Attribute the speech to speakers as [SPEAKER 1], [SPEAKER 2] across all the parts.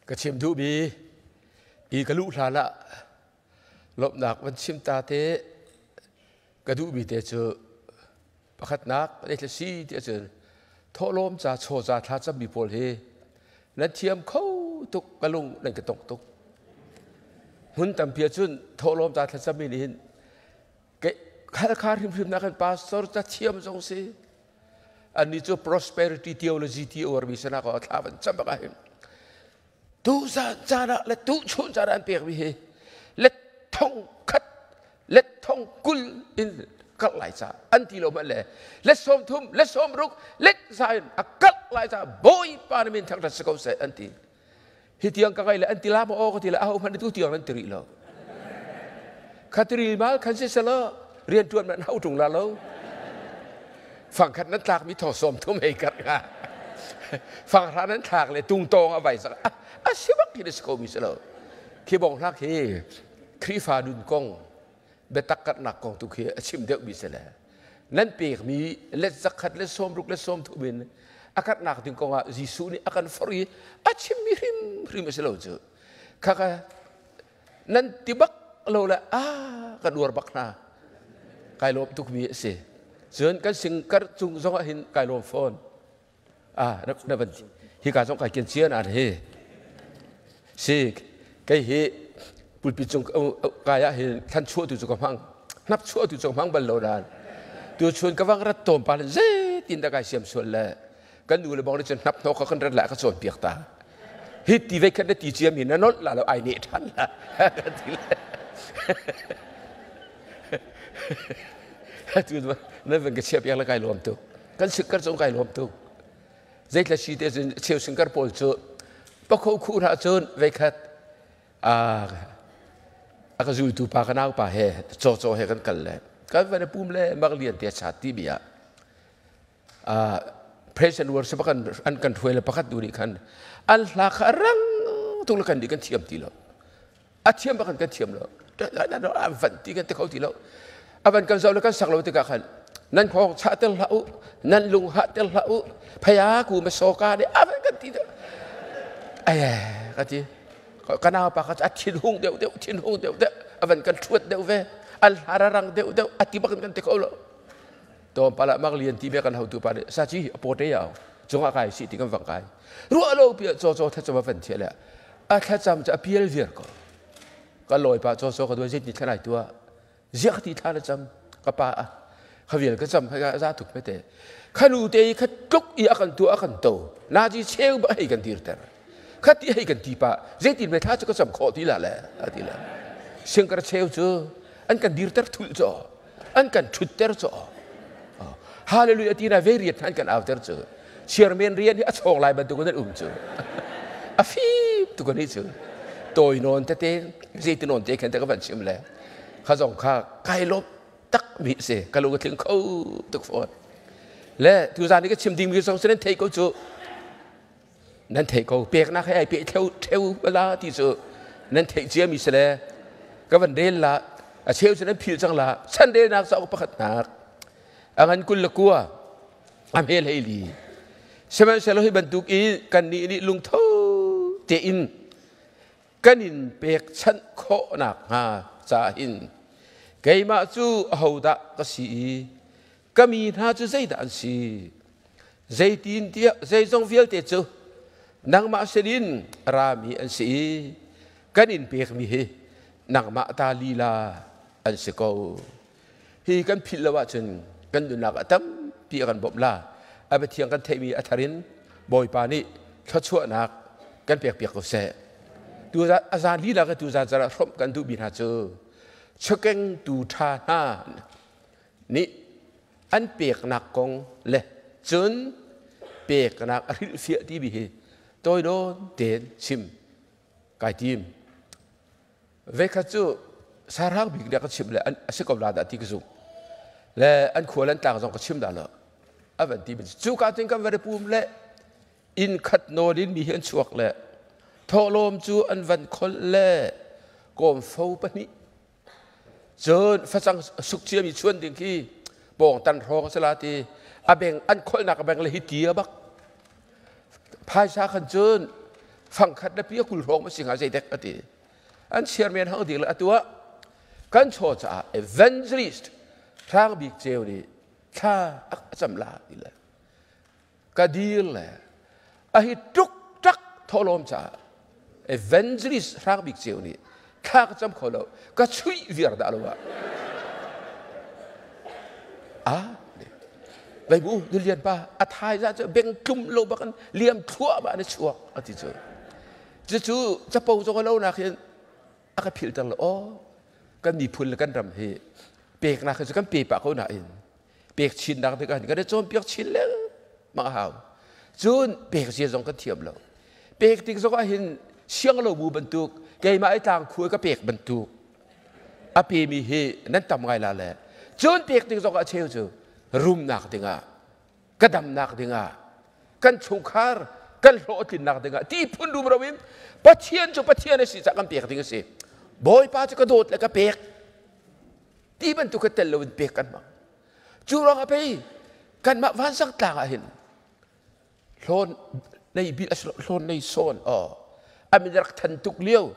[SPEAKER 1] Ka chim duhmi i ka luh hlan ah lawmhnak van chim ta te ka duhmi te cu pakhatnak le si ti ahcun thawhlawm ca chaw ca thla cammi pawl hi nan thiam kho tuk, ka lung nan ka tong tuk. Hmun tampi ahcun thawhlawm ca thla cammi nih hin khalkha hrimhrim nak kan pastor ca thiam zong si annih cu prosperity theology ti uarmi sanak ah thla van cam bak ahhin tu zan caan ah le tu chun caan ah an pekmi hi let thong khat let thong kul in kalh lai ca an ti lo man le let sawm thum let sawm ruk let za in a kalh lai ca Bawipa na min thangṭhat si ko seh an ti. Hi tiang ka ngai le an ti la maw ka ti le aho hmanh tu tiang nan ti rih lo. Khatiril mal khan si selo rian ṭuan man hau ṭung la lo. Fangkhat nan tlak mi thong sawm thum hei kar nga. Fanghra nan thlak le tung tawng a vai sak a si bak hi si ko mi si lo. Khi bong hlak hi Khrihfa nun kong biatak karhnak kong tu khi a chim deuh mi si le nan pek mi let zakhat le sawm ruk le sawm thum in a karhnak ding kong ah Jesuh nih a kan forh i a chim mi hrim hrim a si lo cu. Khaka nan ti bak lo le a kan uar bak hna, kai lawm tuk mi a si. Cun kan singkar cung zong ah hin kai lawm fawn. Ah, na van hi ka zong kai kian cian an hi si kei hi pulpit cung kai ah hin thlan chuah tu cu ka hmang, hnap chuah tu cu hmang bal lo dan tu chun ka vang rat tom pa zeitin dah kai siam sual le kan nu le bong nih cun hnap hnok ka kan rat la ka cawn piak ta. Hi ti ve khat na ti ciam hi na nolh la lo ai ne than la ti le tu na van ka chia piak la kai lawm tuk. Kan sikkar cung kai lawm tuk. Zeitla si te cun cheu singkar pawl cu pakho khu hna cun veikhat a ka zultu pa ka nau pa he caw caw he kan kal le kan van pum le mak lian te chat ti bi ah praise and worship kan an kan hruai le pakhat du nih khan an hla kha rang tuk le kan nih kan thiam ti lo, a thiam bak kan thiam lo, an van ti kan ti kho ti lo. A van kan zoh le kan sak lo tikah khan nan khong chah tel hlah u, nan lung hah tel hlah u, phaya ku ma soka ne a van kan ti ai ka ti. Ka nau pa kha a thin hung deuh deuh, thin hung deuh deuh, a van kan thuat deuh ve, an hla rang deuh deuh a ti bak kan ti kho lo. Tom pala mak lian ti be kan hotu pa nih sachi a pote ya cungah kai si ti kan vang kai ruah lo pi chaw chaw thlacam a van thia le a thlacam cu a pial viar ko. Ka lawi pa chaw chaw ka duai zit ni thlanai tua ziak ti thla na cam ka pa a khavial ka cam kha za tuk mete khanu te kha tluk i a kan tu a kan to na ji cheu ba hei kan dir ter kha ti hei kan ti pa zeitin me thla cu ka cam khawh ti la le a ti le singkar cheu cu an kan dir ter thul cho an kan ṭhut ter cu. Hallelujah ti na ve rian an kan au ter cu chairman rian hi a chawng lai bantuk in an um cu a fim tu kan hi cu tawi nawn tete zeiti nawn te khan te ka van chim le kha zong kha kai lawm tak mi si, ka lung a tling kho tuk fawn le tu zan i ka chim ding mi zong cu nan thei ko cu, nan theih ko. Peknak he ai pe theu theu la ti cu nan theih cia mi si le ka van rel la a cheu cu nan phil cang la. Chan relnak cauk pakhatnak a ngan 29 a hmel hei li. Sihmanhsehlaw hi bantuk i kan nih nih lungtho tein kan in pekchanh khawh nakhnga ca hin keimah cu ahodah ka si i ka mi hna cu zeidah an si? Zeitin tiah zeizong vialte cu nangmah sinin rami an si i kan in pekmi hi nangmah ta lila an si ko. Hi kan philh lo ahcun kan nunnak ah tampi a kan bawmh la. A biathiang kan theihmi a thar in Bawipa nih thluachuahnak kan pekpiak ko seh. Tu a zan lila ka tu zan zarah hrawmh kan duhmi hna cu chakengtu ṭha hna nih an peknak kong le cun peknak a hrilhfiah timi hi tawidawn tein chim kai tim. Veikhat cu sarhang bik nih a ka chimh le a si ko la dah ti ka zumh le an khual an tlang zong ka chim dah lo a van ti. Cu ka cun kan va pum le inn khat nawl in mi hi an chuak le thawhlawm cu an van kholh le kawmfo pahnih cun facang suk ciami chuan ding khi pawng tan hrawng a si la ti a beng an kholhnak a beng le hi ti a bak phaisa khan cun. Fangkhat le pia 20 hrawng ma si hnga zeidek a ti. An chairman hang ding le atu ah kan chaw caah evangelist Hrang Bik Ceu nih thla a cam la ti le ka dir le a hi tuk tak thawhlawm caah evangelist Hrang Bik Ceu nih thla ka cam kho lo ka chuih viar dah lo ah a vai bu dulian pa a thai za cu beng tlum lo bak in liam thluah ma na chuak a ti cu. Cucu capo zong a lo nak hin a ka philter lo. Aw, kan miphun le kan ram hi peknak hi cu kan pe pah ko nain pek chinnak tikah kan i cawnpiak chin lengmang a hau. Cun pek zia zong kan thiam lo. Pek tik zong ah hin siang lo bu bantuk keimah i tlang khu ka pek bantuk a pemi hi nan tam ngai la le cun pek ding zong ah cheu cu rumnak dingah ka damnak dingah kan chungkhar kan hlawhtlinnak dingah ti phun rumro in Pathian cu Pathian a si cah kan pek ding a si. Bawipa cu ka dawt le ka pek ti bantuk kha tel loin pek kan hmang. Cu ruangah pei kanmah vansang tlang ah hin hlawn nei bil hlawn nei sawn aw amin rak than tuk lio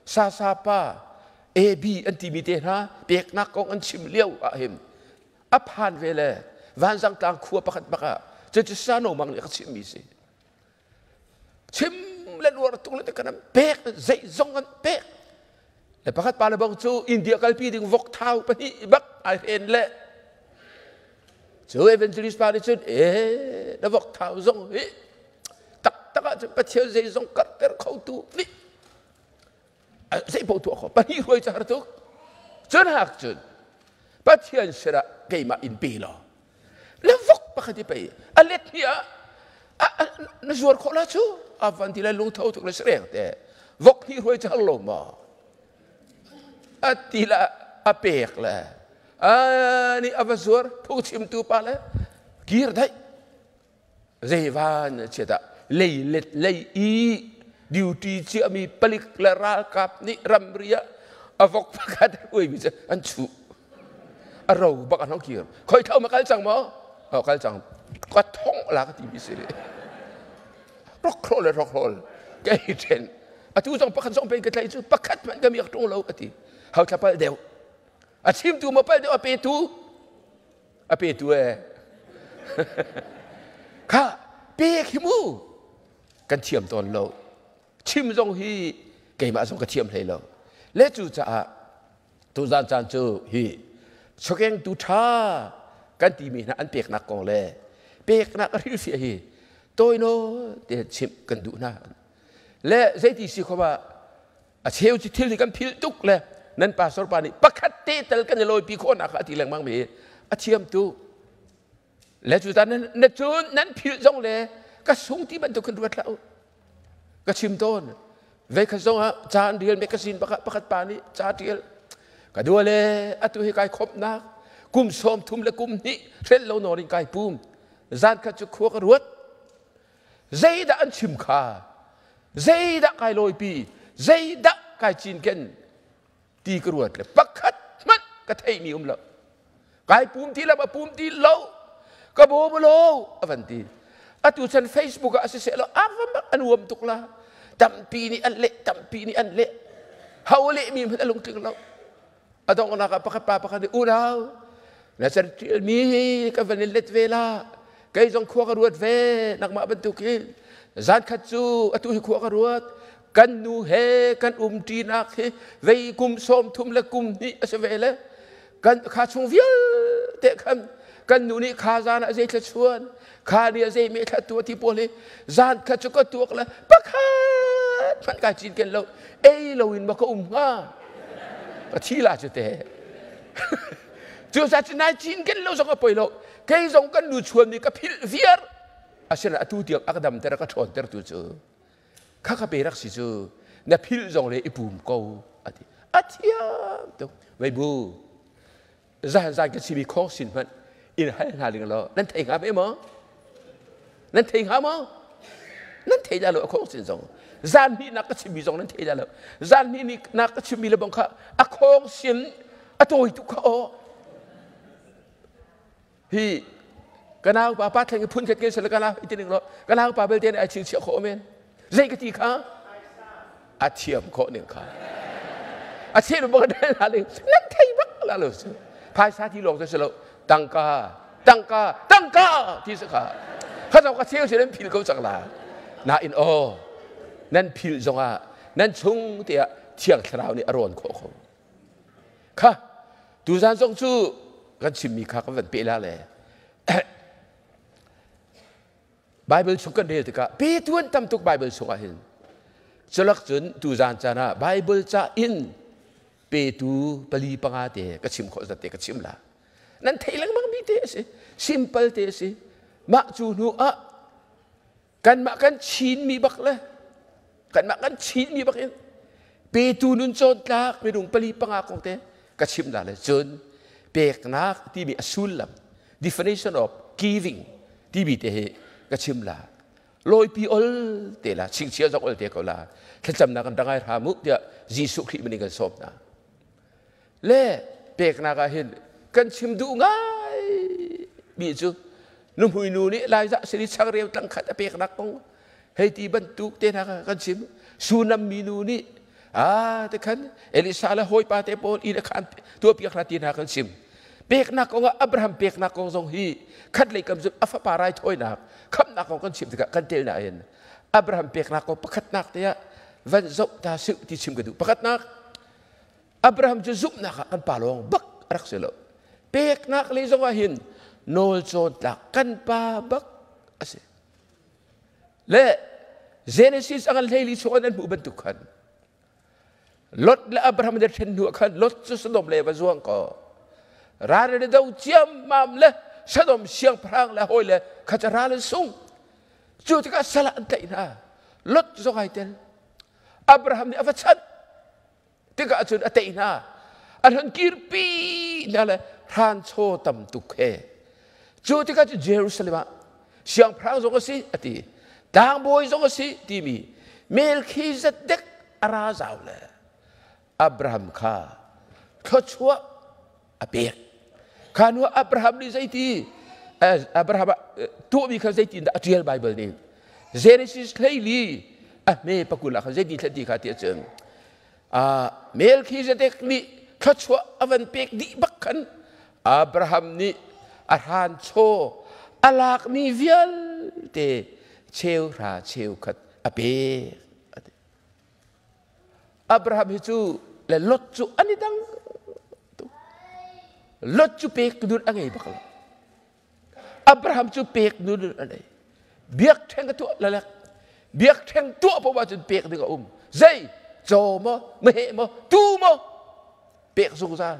[SPEAKER 1] sasa pa AB an timi te hna peknak kong an chim lio ah hin a phan ve le vanzang tlang khua pakhat bak ah cucu sano mang nih a ka chimmi si. Chim le luar tung le kan pek zei zong an pek le pakhat pa le bang cu India kalpi ding vok thau pahnih bak ai hren le cu evangelist pa nih cun e na vok thau zong hi tak tak ah cun Pathian zei zong karhter kho tu nih zei paoh tuah kho pahnih hruai cu har tuk. Cun hak cun Pathian sinah keimah in pe law le vok pakhat i pei a let hnih ah na zuar khawh la cu a van ti le lungtho tuk le sareng te vok hnih hruai cu har lo maw a ti la a pek le a nih a va zuar phungchimtu pa le kir daih Zeivan chiat ah lei let lei i duty ciami palik le ralkap nih ramri ah a vok pakhat uimi cu an chuh. A ro bak an hong kir. Khoi thau ma kal cang maw? Oh, kal cang. Ka thong la ka ti mi si. Rokrol le rokrol. Kei then. Atu zong pakhat zong pen ka tlai cu pakhat hmanh ka miak tung lo ati. Hau thla pal deuh. A chimtu ma pal deuh a petu. A petu e kha pek hi mu kan thiam tawn lo. Chim zong hi keimah zong ka thiam hlei lo le. Cu caah tuzan caan cu hi chokeng tu tha kan timi hna an peknak kong le peknak a hrilhfiah hi tawino te chimh kan duh hna le zeiti si khoma a cheu cu thil hi kan philh tuk le nan pastor pa nih pakhat te tal kan i lawipi khawhnak kha a ti lengmang mi a thiam tu le cu ta na cun nan philh zong le ka sung ti bantuk kan ruat hlah u. Ka chim tawn ve khat zong ah ca an rial magazine pakhat pakhat pa nih ca tial ka dua le atu hi kai khopnak kum 30 le kum hnih hrel lo nawn in kai pum zan khat cu khua ka ruat zeidah an chim kha, zeidah kai lawipi, zeidah kai cinken ti ka ruat le pakhat hmanh ka theihmi um lo. Kai pum ti lo, a pum ti lo, ka bawm lo a van ti. Atu chan Facebook ah a siseh lo an uam tuk la. Tampi nih an leh, tampi nih an leh, ho leh mi hmanh a lungtling lo. A donghnak ah pakhat pa pakhat nih unau na cer mi ka van in let ve la, kei zong khua ka ruat ve nangmah bantuk hi. Zan khat cu atu hi khua ka ruat, kan nu he kan umṭinak hi vei kum 30 le kum hnih a si ve le kan kha chung vialte khan kan nu nih kha zan ah zei thla chuan kha ni ah zei me thla tua ti pawl hi zan khat cu ka tuak le pakhat hmanh kai cinken lo, ei lo in ma ka um hnga, ka thi la cu te. Cu sa cu nai cinken lo zong a poi lo, kei zong kan nu chuan mi ka philh viar. Asina atu tiang a ka damter, a ka ṭhawnter tu cu kha ka pe rak si cu na philh zong le i pum ko ati. A thiam tuk vei bu zan zan ka simi khong sin hmanh in hal hna ling lo. Nan thei hnga me maw? Nan thei hnga maw? Nan thei la lo. A khong sin zong zan hnih nak ka chimmi zong nan thei la lo. Zan hnih nak ka chimmi le bang kha a khong sin a tawi tuk kha. Aw hi kanau pa pa thleng phun khat ke sel kana itining lo kanau pa belte ai ching chia kho men zei ka ti kha. A thiam khawh ning kha. A thiam bak na ning nan thei bak la lo su. Phaisa ti lawng si lo tangka tangka tangka ti sa kha. Kha zong ka cheu si nan phil ko cang la. Na in o nan phil zong ah nan chung te ah thiang thlarau nih a rawn khawh kho. Kha tuzan zong cu kan chimmi kha kan van pe la le Bible chung kan rel tikah petu an tam tuk Bible chungah hin. Culak cun tuzan caan ah Bible ca in petu pali panga te ka chim khawh zat te ka chim la. Nan theih lengmang mi te a si. Simple te a si. Mah cu hnu ah kanmah kan Chin mi bak le kanmah kan Chin mi bak in petu nun cawn tlak minung pali panga kong te ka chim la le cun peknak timi a sullam definition of giving timi te hi ka chim la lawipi ol te la chingchia zong ol te ko la thlacamnak kan rangai hram u tiah Jesuh Khrih min in kan sawm hna le peknak ah hin kan chim duh ngai mi cu nuhmui nu nih Laiza sini changreu tlangkhat a peknak kong hei ti bantuk te hna kan chim Sunam mi nu nih a te khan Elisa le hawipa te pawl inn a khan tuahpiak hna ti hna kan chim peknak kong ah Abraham peknak kong zong hi khat lei kam zun a fapa raithawinak khamnak kong kan chim tikah kan tel nain Abraham peknak kong pakhatnak te ah van zoh ta sih ti chim ka duh pakhatnak Abraham cu zumhnak ah kan pa lawng bak a rak si lo peknak lei zong ah hin nawl cawn tlak kan pa bak a si Le Genesis a kan hleili chung an hmuh bantuk khan Lot le Abraham an ṭhen hnu ah khan Lot cu Sodom le va zuang ko. Ral an i do ciammam le Sodom siangpahrang le hawi le kha cu ral an sung. Cu tikah sal ah an tlaih hna. Lot zong ai tel. Abraham nih a va chanh. Tikah cun a tei hna. An hun kirpi hna le hranchaw tam tuk he. Cu tikah cun Jerusalem ah siangpahrang zong a si a ti. Tlangbawi zong a si timi Melchizedek a ra zau le Abraham kha thluachuah a pek. Kha hnu Abraham nih zeiti Abraham tuahmi kha zeitin dah a ṭial Bible nih Genesis hleili a hme pakul ah khan zeiti thla ti kha ti ahcun Melchizedek nih thluachuah a van pek dih bak khan Abraham nih a hranchaw a lakmi vialte cheuhra cheukhat a pek. Abraham hi cu le Lot cu an i dang tuk. Lot cu pek nun a ngei bak lo. Abraham cu pek nun a nei. Biakṭheng a tuah lalek. Biakṭheng tuah poah cun pek ding a um. Zei? Caw maw, meheh maw, tuu maw? Pek zungzal.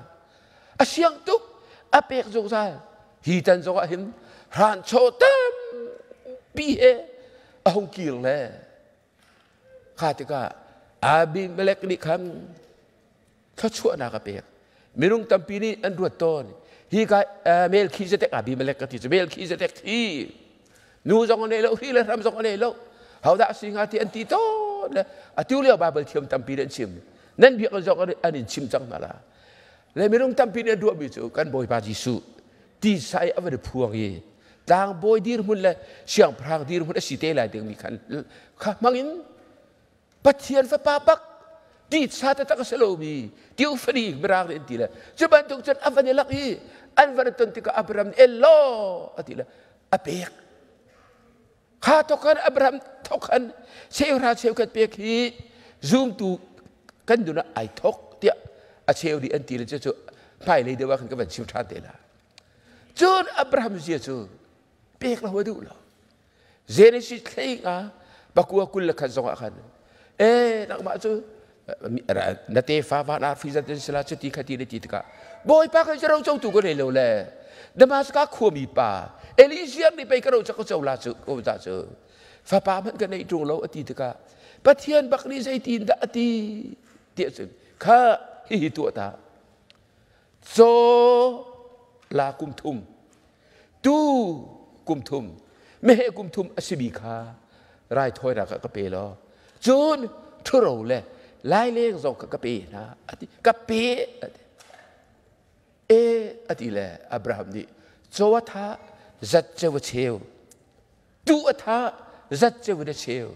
[SPEAKER 1] A siang tuk, a pek zungzal. Hi tan zong ah hin hranchaw tampi he a hung kir le Kha tikah Abimelek nih khan thluachuahnak a pek. Minung tampi nih an ruat tawn. Hi ka Melchizedek Abimelek ka ti cu Melchizedek hi nu zong a nei lo, hri le hram zong a nei lo. Hodah si hnga ti an ti tawn le atu lio Bible thiam tampi nih an chim. Nan biakinn zong an in chim cang hna la. Le minung tampi nih an ruahmi cu kan Bawipa Jesuh tisa i a van i phuang i tlangbawi dirhmun le siangpahrang dirhmun a si te lai dingmi khan kha hmangin Pathian fapa bak titsa taktak a si lomi theophany mirang nih an ti le cu bantuk cun a van i lak i an van ton tikah Abraham nih elaw a ti le a pek kha thok khan Abraham thok khan cheuhra cheukhat pek hi zumtu kan nun ah ai thok tiah a cheu nih an ti le cu hmailei deuh ah khan ka van chim ṭhan te la Cun Abraham zia cu pek lo a duh lo. Genesis thlei nga pakua 21 zong ah khan e nangmah cu na tefa van arfi zat in sila cuti khati na ti tikah Bawipa kan ro co tu ka nei lo le Damascus khuami pa Eliezer nih pei ka ro ka co la cu ko ta cu fapa hmanh ka nei ṭung lo a ti tikah Pathian bak nih zeitin dah a ti tiah cun kha hihi tuah ta Caw la kum thum, tuu kum thum, meheh kum thum a simi kha raithawinak ah ka pe law cun ṭhuro le laileng zong kha ka pe hna a ti. Ka pe a ti. E a ti le Abraham nih caw a thah zatceu a cheu, tuu a thah zatceu in a cheu.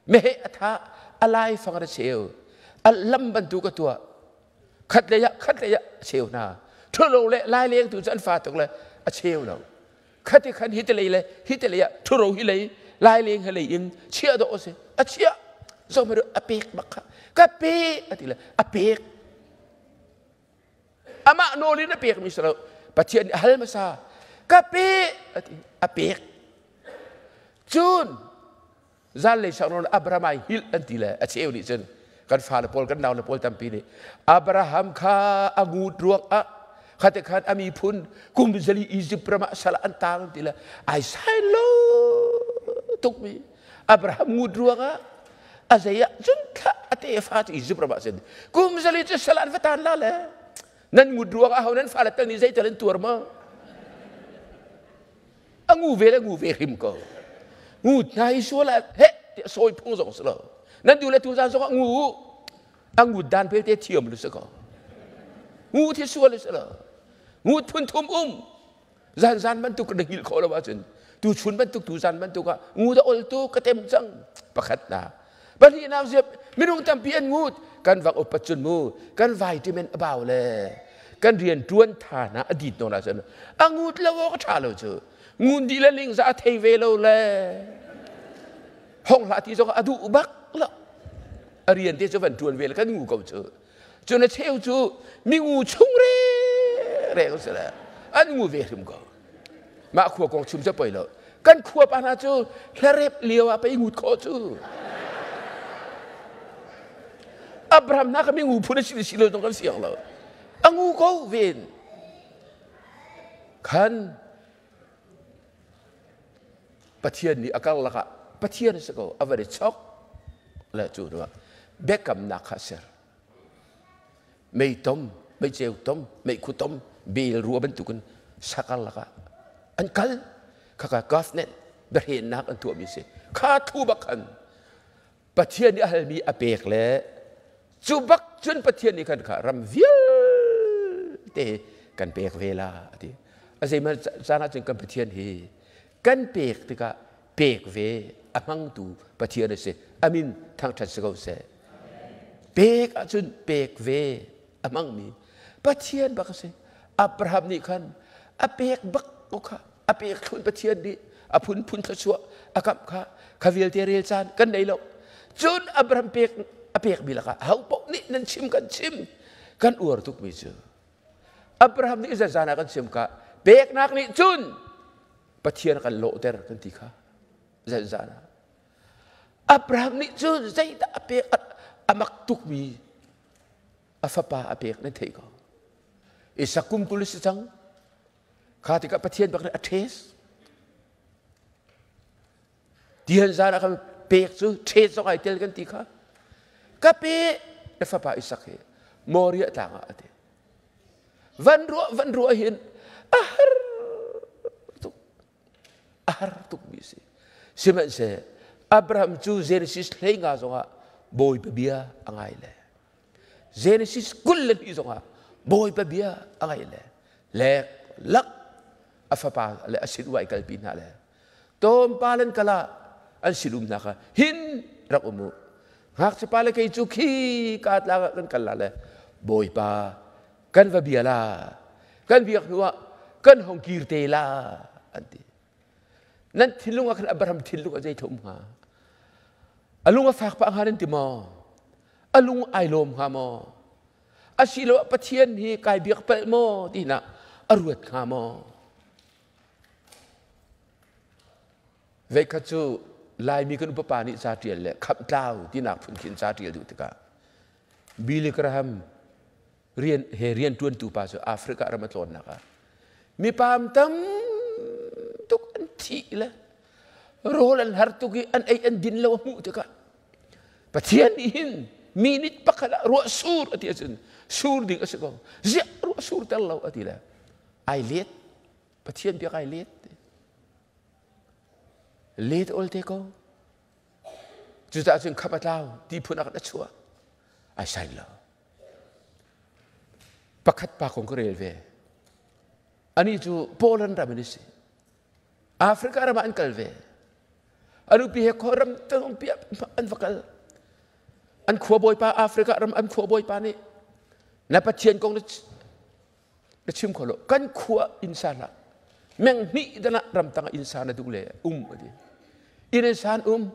[SPEAKER 1] Meheh a thah, a lai fang a cheu, a lam bantuk a tuah. Khat lei ah khat lei ah a cheu hna. Ṭhuro le lai leng tu cu an fa tuk le a cheu lo. Khati khan hi te lei le hi te lei ah ṭhuro hi lei lai leng hi lei in chiah dawh a si. A chiah. Zohhmanh a pek bak kha. Ka pe a ti le a pek. Amah nawl in a pekmi si lo. Pathian nih a hal hmasa. Ka pe a ti a pek. Cun zanlei sang nawn Abraham ai hil an ti le a cheu nih cun kan fale pawl kan naule pawl tampi nih Abraham kha a ngut ruang ah khate khan a miphun kum zali Egypt ram ah sal an tang ti le ai sai lo tukmi Abraham ngut ruang ah a zei ah cun thla a tefa cu Egypt ram ah sin kum zali cu sal an va tan la le nan ngut ruang ah ho nan fale tal nih zeital an tuar ma a ngu ve le ngu ve hrim ko ngu hna hi sual ah he tiah sawi phung zong si lo nan du le tu zan zong ah ngu a ngut dan pelte thiam lu si ko ngu thi sual si lo ngut phun thum um zan zan bantuk ka hngilh khawh lo ahcun tu chun bantuk tu zan bantuk ah ngu da ol tu ka tem cang pakhat na pahnihnak ziap minung tampi an ngut kan vak upat cun mu kan vitamin a bau le kan rian tuan tha na a dit nawn ahcun a ngut lo awk a tha lo cu ngun dih le ling za a thei ve lo le hong hlah ti zong a duh bak lo a rian te cu van tuan ve le kan ngu ko cu cun a cheu cu mi ngu chung re re ko si le an ngu ve hrim ko mah khua kong chim cu poi lo kan khua pa hna cu hlarep lio ah pei ngut khawh cu Abraham hna kha mi ngu phun a si si lo zong kan siang lo a ngu ko ven khan Pathian nih a karlak ah Pathian a si ko a van i chok le cu hnuah biakamnak kha a ser mei tom meiceu tom meikhu tom bel rua bantukin sakar lakah an kal khaka government biahreennak an tuahmi si kha thu bak khan Pathian nih a halmi a pek le cu bak cun Pathian nih khan kha ram vialte kan pek ve la a ti a zeihmanh caan ahcun kan Pathian hi kan pek tikah pek ve a hmangtu Pathian a si amin thangṭhat si ko seh pek ahcun pek ve a hmangmi Pathian bak a si Abraham nih khan a pek bak ko kha a pek thlun Pathian nih a phunphun thluachuah a kamh kha kha vialte rel caan kan nei lo cun Abraham pek a pekmi lakah ho paoh nih nan chim kan chim kan uar tukmi cu Abraham nih zan ah kan chim ka peknak nih cun Pathian kan lawhter kan ti kha zan zan ah Abraham nih cun zeidah a pek a mak tukmi a fapa a pek nan theih ko Isak kum 20 si cang kha tikah Pathian bak nih a ṭhes tihan zan ah khan pek cu ṭhes zong ai tel kan ti kha ka pe na fapa Isak hi Moriah tlang ah a ti van ruah van ruah hin a har tuk a har tukmi a si. Sihmanhseh Abraham cu Genesis 15 zongah Bawipa bia a ngai le Genesis 22 zongah Bawipa bia a ngai le lek lak a fapa le a sin uai kalpi hna le tawmpa lan kala an sinum hna kha hin rak um u ngakchia pa le kei cu khi ka tlang ah kan kal la le Bawipa kan va bia la kan biak hnu ah kan hong kir te la an ti nan thinlung ah khan Abraham thinlung a zei thum hnga a lung a fak pah hnga nan ti maw a lung ai lawm hnga maw asiloah Pathian hi kai biak palh maw ti na a ruat hnga maw Veikhat cu Laimi kan upapa nih ca ṭial le khamh tlau tinak phun khin ca ṭial duh tikah Billy Graham rian he rian ṭuantu pa cu Africa ram a tlawnnak ah mipaam tam tuk an thih le rawl an har tuk i an ei an din lo a hmuh tikah Pathian nih hin minute pakhat ah ruah sur a ti ahcun sur ding a si ko ziah ruah sur ter lo a ti le ai let Pathian biak ai let let ol te ko cucaah cun khap a tlau ti phun ah a chuah ai sai lo pakhat pa kong ka rel ve ani cu Poland ram in a si Africa ram ah an kal ve. A nupi he khua ram tangpi an va kal. An khua bawipa Africa ram an khua bawipa nih na Pathian kong na chim kho lo. Kan khua inn sa hlah. Meng hnih dan ah ramtang ah inn sa na duh le um a ti. Inn san um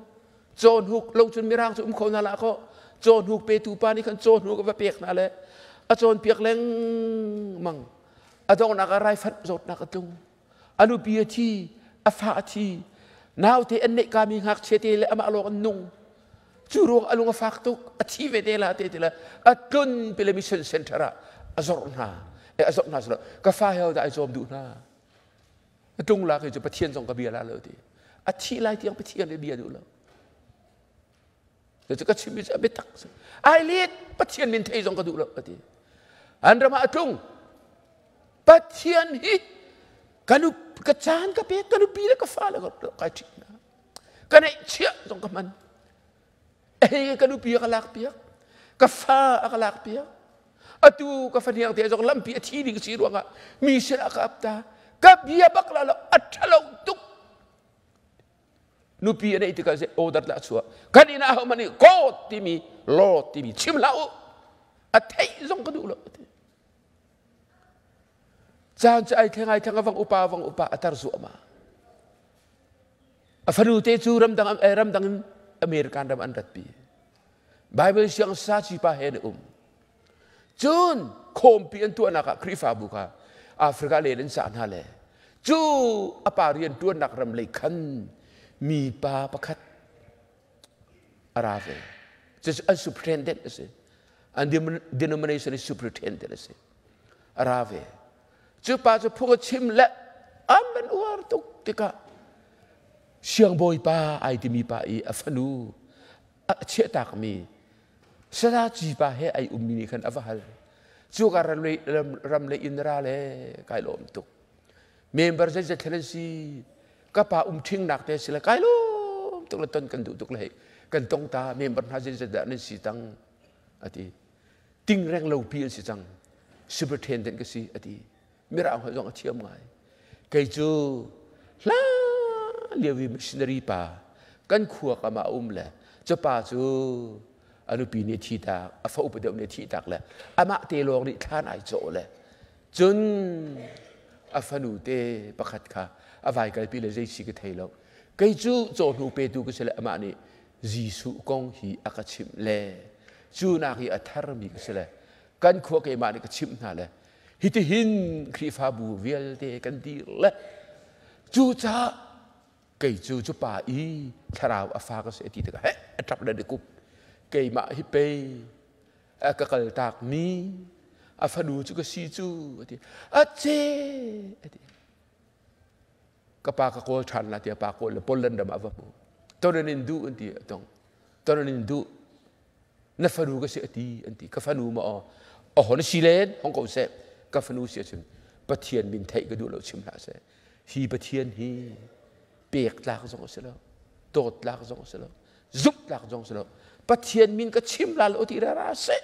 [SPEAKER 1] caw hnuk lo cun mirang cu um kho hna lah kaw caw hnuk petu pa nih khan caw hnuk a va pek hna le a cawnpiak lengmang. A donghnak ah raifanh zawtnak a tlung. A nupi a thi, a fa a thi. Naute an neih kami ngakchia te le amah lawng an nung. Cu ruang a lung a fak tuk, a thi ve te la te ti le a tlun pile mission center ah a zorh hna. E a zorh hna silo ka fa he dah ai cawm duh hna. A tlung lak hi cu Pathian zong ka bia la lo ti. A thi lai tiang Pathian le bia duh lo. Cu ka chimmi cu a biatak ai let Pathian min thei zong ka duh lo a ti. An ram ah a tlung. Pathian hi ka nu ka caan ka pek ka nupi le ka fa le kai ṭhit hna. Ka neihchiah zong ka hman. Hei ka nupi a ka lak piak. Ka fa a ka lak piak. Atu ka fahniang te zong lampi a thi ding si ruangah mi sin ah ka ap ta. Ka bia bak la lo a ṭhalo tuk. Nupi a neih tikah seh order dah a chuah. Kan inn ah ahohmanh nih God timi Lord timi chim hlah u. A theih zong ka duh lo. Caan cu ai thleng ai thleng a vang upa a vang upa a tar zuahmah. A fanu te cu ramdang ramdang in American ram an ratpi. Bible siang saci pa he an um. Cun khawmpi an tuahnak ah Khrihfabu kha Africa len an cah hna le cu a pa rian ṭuannak ram lei khan mipa pakhat a ra ve. Cucu an superintendent a si. An denomination i superintendent a si. A ra ve. Cu pa cu phung a chim le an van uar tuk tikah siangbawipa ai timi pa i a fanu a chiahtakmi Sadaci pa he ai ummi nih khan a va hal. Cu ka ram le inn ra le kai lawm tuk. Member zeizat thlen an si ka pa um ṭhingnak te si le kai lawm tuk le ton kan duh tuk le hei kan tong ta member hna zeizat dah nan si tang a ti. Ting reng lo pi an si cang. Superintendent ka si a ti. Mirang holh zong a thiam ngai. Kei cu hla lio i missionary pa kan khua kam ah a um le cu pa cu a nupi nih thi tak a fa upa deuh nih thi tak le amah te lawng nih thlan ai cawh le cun a fanu te pakhat kha a vai kalpi le zei si ka thei lo kei cu cawhnu petu ka si le amah nih Jesuh kong hi a ka chimh le cu nak i a tharmi ka si le kan khua keimah nih ka chimh hna le hitihin Khrihfabu vialte kan dir le cucaah kei cu cu pa i thlarau a fa ka si a ti tikah he a ṭap le kup keimah hi pei a ka kaltak mi a fanu cu ka si cu a ti a ce a ti ka pa ka kawl ṭhan la tiah pa kawl le Poland ram ah va hmu tonan in duh an ti a tong tonan in duh na fanu ka si a ti an ti ka fanu ma aw aho na si len hong ko seh ka fanu si ahcun Pathian min theih ka duh lo chim hlah seh hi Pathian hi pek tlak zong a si lo dawt tlak zong a si lo zumh tlak zong a si lo Pathian min ka chim la lo ti ra ra seh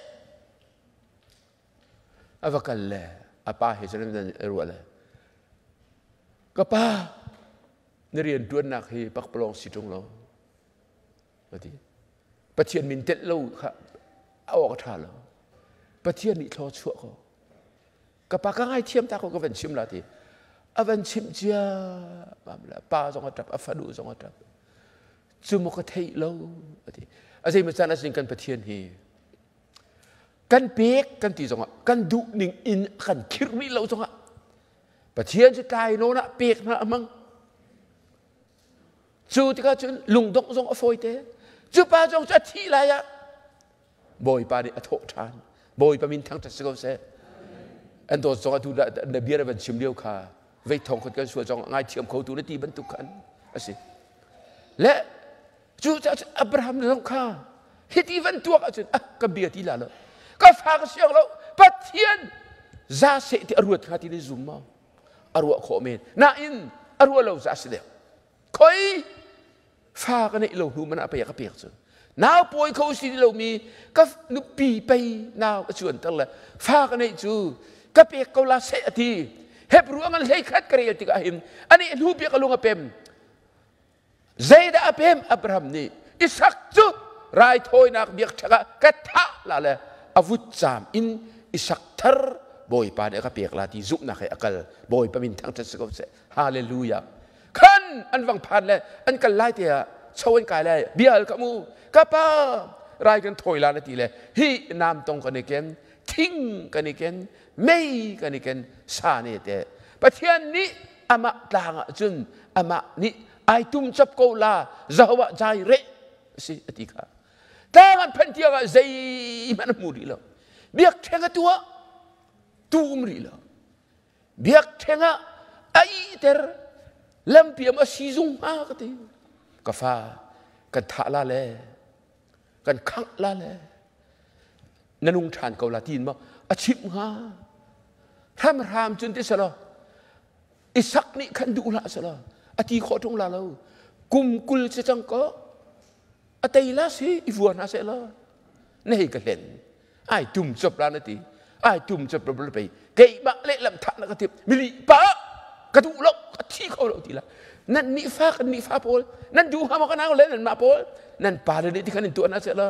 [SPEAKER 1] a va kal le a pa he cun an ruah le ka pa na rian ṭuannak hi pakpalawng si ṭung lo a ti Pathian min telh lo kha a awk a ṭha lo Pathian nih thlaw chuah ko ka pa ka ngaithiam ta ko ka van chim la ti a van chimh cia pa zong a ṭap a fanu zong a ṭap cu maw ka theih lo a ti a zei maw caan ah kan Pathian hi kan pek kan ti zongah kan duh ning in kan khirh rih lo zongah Pathian cu tlai nawn ah pek hna a hmang Cu tikah cun lungdongh zong a fawi te. Cu pa zong cu a thih lai ah Bawipa nih a thawh ṭhan. Bawipa min thangṭhat si ko seh. An dawt zong atu na bia na van chim lio kha vei thong khat kan sual zong ngaithiam kho tu na ti bantuk khan a si. Le cu Abraham zong kha hiti van tuak ahcun ah ka bia ti la lo. Ka fa ka siang lo. Pathian za seh ti a ruat hnga ti na zum maw? A ruah khawh men. Nain a ruah lo za si deuh. Khoi fa ka neih lo hnu man ah pei ka pek cu. Nau pawi kho si ti lomi ka nupi pei nau a cuanter le fa ka neih cu ka pek ko la seh a ti. Hebru a ngan hlei khat ka rel tikah hin ani hnu piak a lung a pem. Zeidah a pem Abraham nih Isak cu raithawinak biakṭhek ah ka thah la le a vutcaam in Isak thar Bawipa nih a ka pek la ti zumhnak he a kal. Bawipa min thangṭhat si ko seh. Hallelujah. Khan an vang phan le an kal lai te ah cho an kai lai bia hal ka mu ka pa rai kan thawi la na ti le hi nam tong kan i ken thing kan i ken mei kan i ken sa ne te Pathian nih amah tlang ah cun amah nih ai tum chap ko la Jehovah Jireh si ati kha tlang an phanh tiang ah zeihmanh a hmu rih lo biakṭheng a tuah tu um rih lo biakṭheng ah a ihter lampiam a si zung hnga ka ti ka fa kan thah la le kan khangh la le na nung ṭhan ko la tiin maw a chimh hnga hramhram cun ti selaw Isak nih khan duh hlah selaw a ti khawh ṭung la lo kum 20 si cang ko a tei la si i vua hna seh law na hei ka hlen ai tum cop la na ti ai tum cop la pei keimah lehlam thah na ka tip mili pa ka duh lo ka thi kho lo ti la nan nih fa kan nih fa pawl nan duh hnga maw ka nau le nan mah pawl nan pa le nih ti khan in tuah na seh la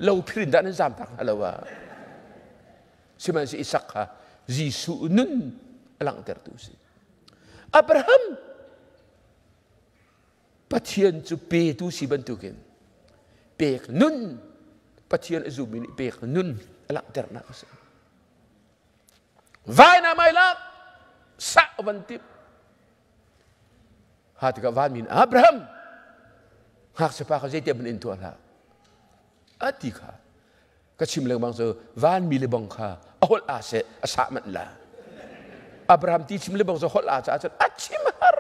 [SPEAKER 1] lo phirin dah nan zam tak hna lo ah sihmanhsehlaw Isak kha Jesuh nun a langhtertu si Abraham Pathian cu petu si bantukin pek nun Pathian a zummi nih pek nun a langhternak a si. Vainam ai lak sah van timh. Ha tikah vanmi in Abraham ngakchiapa kha zeitiah man in tuah hlah. A ti kha ka chim lengmang cu vanmi le bang kha a holh aa seh a sah manh la. Abraham ti chim le bang cu holh aa caah cun a chim har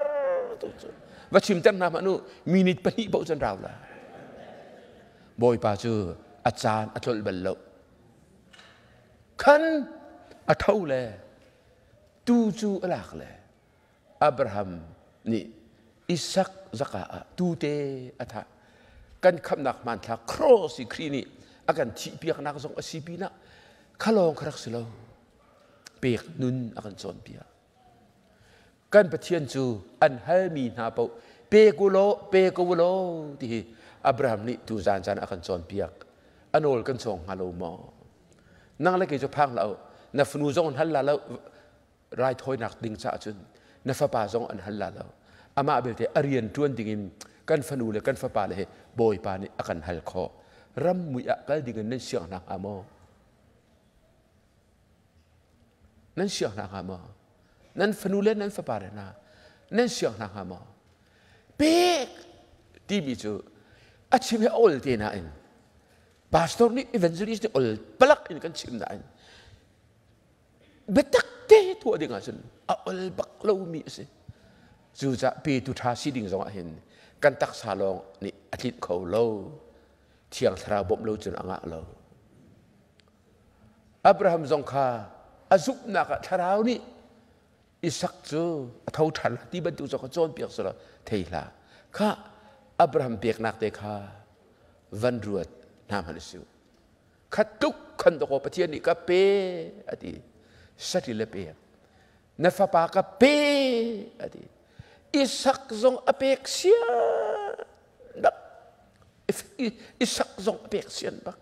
[SPEAKER 1] tu cu va chim ter hna hmanh u minute pahnih paoh cun rau la. Bawipa cu a caan a tlolh bal lo. Khan a tho le tu cu a lak le Abraham nih Isak zaka ah tute a thah. Kan khamnak hmanthlak cross i Khrih nih a kan thihpiaknak zong a si pinah kha lawng kha rak si lo. Pek nun a kan cawnpiak. Kan Pathian cu an halmi hna paoh pe ku law pe ko law ti hi Abraham nih tu zan caan a kan cawnpiak. A nawl kan cawng hnga lo maw? Nang le kei cu phang hlah u. Na fanu zong an hal la lo. Raithawinak ding caah cun na fapa zong an hal la lo. Amah belte a rian ṭuan dingin kan fanu le kan fapa le he Bawipa nih a kan hal khawh. Ram mui ah kal dingin nan siang hna hnga maw? Nan siang hna hnga maw? Nan fanu le nan fapa le hna nan siang hna hnga maw? Pek timi cu a chim hi a ol te nain pastor nih evangelist nih ol palak in kan chim nain biatak te tuah ding ahcun a ol bak lomi a si. Cucaah petu ṭha si ding zongah hin kan taksa lawng nih a tlinh kho lo. Thiang Thlarau bawmh lo cun a ngah lo. Abraham zong kha a zumhnak ah Thlarau nih Isak cu a tho ṭhan ti bantuk zong kha cawnpiak selaw thei hlah. Kha Abraham peknak te kha van ruat hna hmanh u. Khat tuk khan dawkaw Pathian nih ka pe a ti. Saṭil a pek. Na fapa ka pe a ti. Isak zong a pek sian bak. Isak zong a pek sian bak.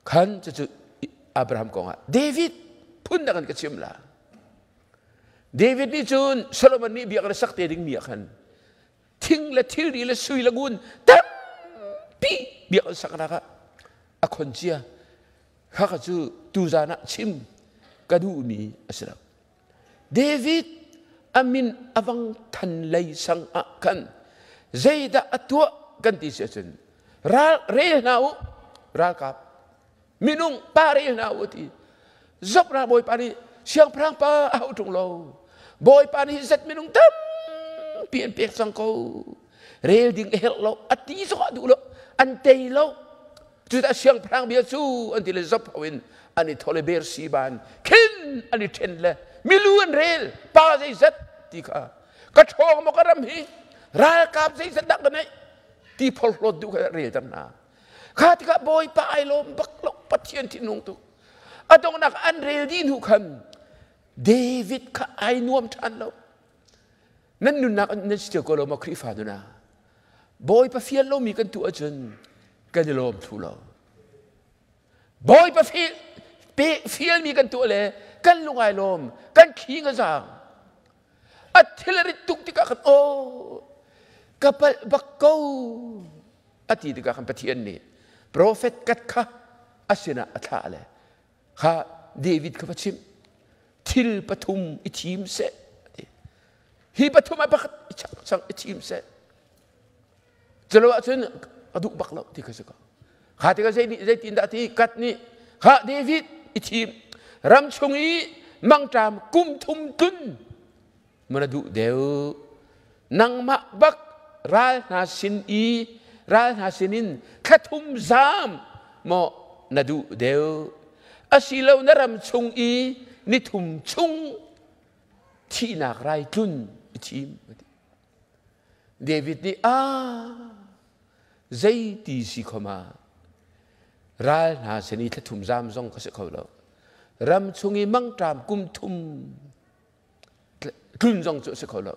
[SPEAKER 1] Khan cucu Abraham kong ah David phun dang in ka chim la. David nih cun Solomon nih biak le sak te ding mi ah khan thing le thilri le sui le ngun tampi biakinn saknak ah a khon cia khakha cu tuzan ah chim ka duhmi a si lo David a min a vang than lei sang ah khan zeidah a tuah kan ti si ahcun ral rel hna u ralkap minung pa rel hna u ti zop ra bawipa nih siangpahrang pa a hau ṭung lo bawipa nih zat minung tampi an pek cang ko rel ding a herh lo a ti zong ah duh lo an tei lo cudah siangpahrang bia cu an ti le zop ho in an i thole ber si ban khin an i ṭhen le milu an rel pa zeizat ti kha ka ṭhawng maw ka ram hi ralkap zeizat dah ka neih ti phorhlawt duh kha rel ter hna Kha tikah Bawipa ai lawm bak lo Pathian thinhung tuk. A donghnak an rel dih hnu khan David kha ai nuam ṭhan lo. Nan nunnak nan si cio ko lo maw Khrihfa nun ah? Bawipa fial lomi kan tuah ahcun kan i lawm thlu lo. Bawipa fialmi kan tuah le kan lung ai lawm, kan khing a zaang. A thil a rit tuk tikah khan aw ka palh bak ko a ti tikah khan Pathian nih profet kat kha a sinah a thlah le kha David kha va chimh thil pathum i thim seh hi pathum ah pakhat i chang chang i thim seh culo ahcun a duh bak lo ti kha si ko kha tikah zei zeitin dah ti kat nih kha David i thim ram chung i mangṭam kum thum tlun mana duh deuh nangmah bak ral hna sin i ral hna sinin thla thum zam maw na duh deuh asilo na ram chung i ni thum chung thihnak rai tlun i thim David nih a zeiti si khoma ral hna sin i thla thum zam zong ka si kho lo ram chung i mangṭam kum thum tlun zong cu a si kho lo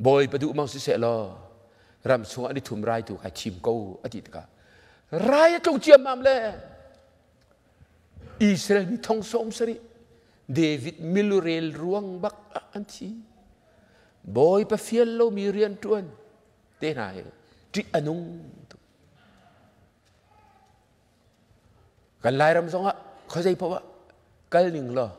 [SPEAKER 1] bawipa duh mang siseh law ram chungah ni thum rai tu kai thim ko a ti tikah rai a tlung ciammam le Israel mi thong sawm sarih David milurel ruang bak ah an thi bawipa fial lomi rian ṭuan te hna hi ṭih a nung tuk Kan Lairam zongah khuazei paoh ah kal ning law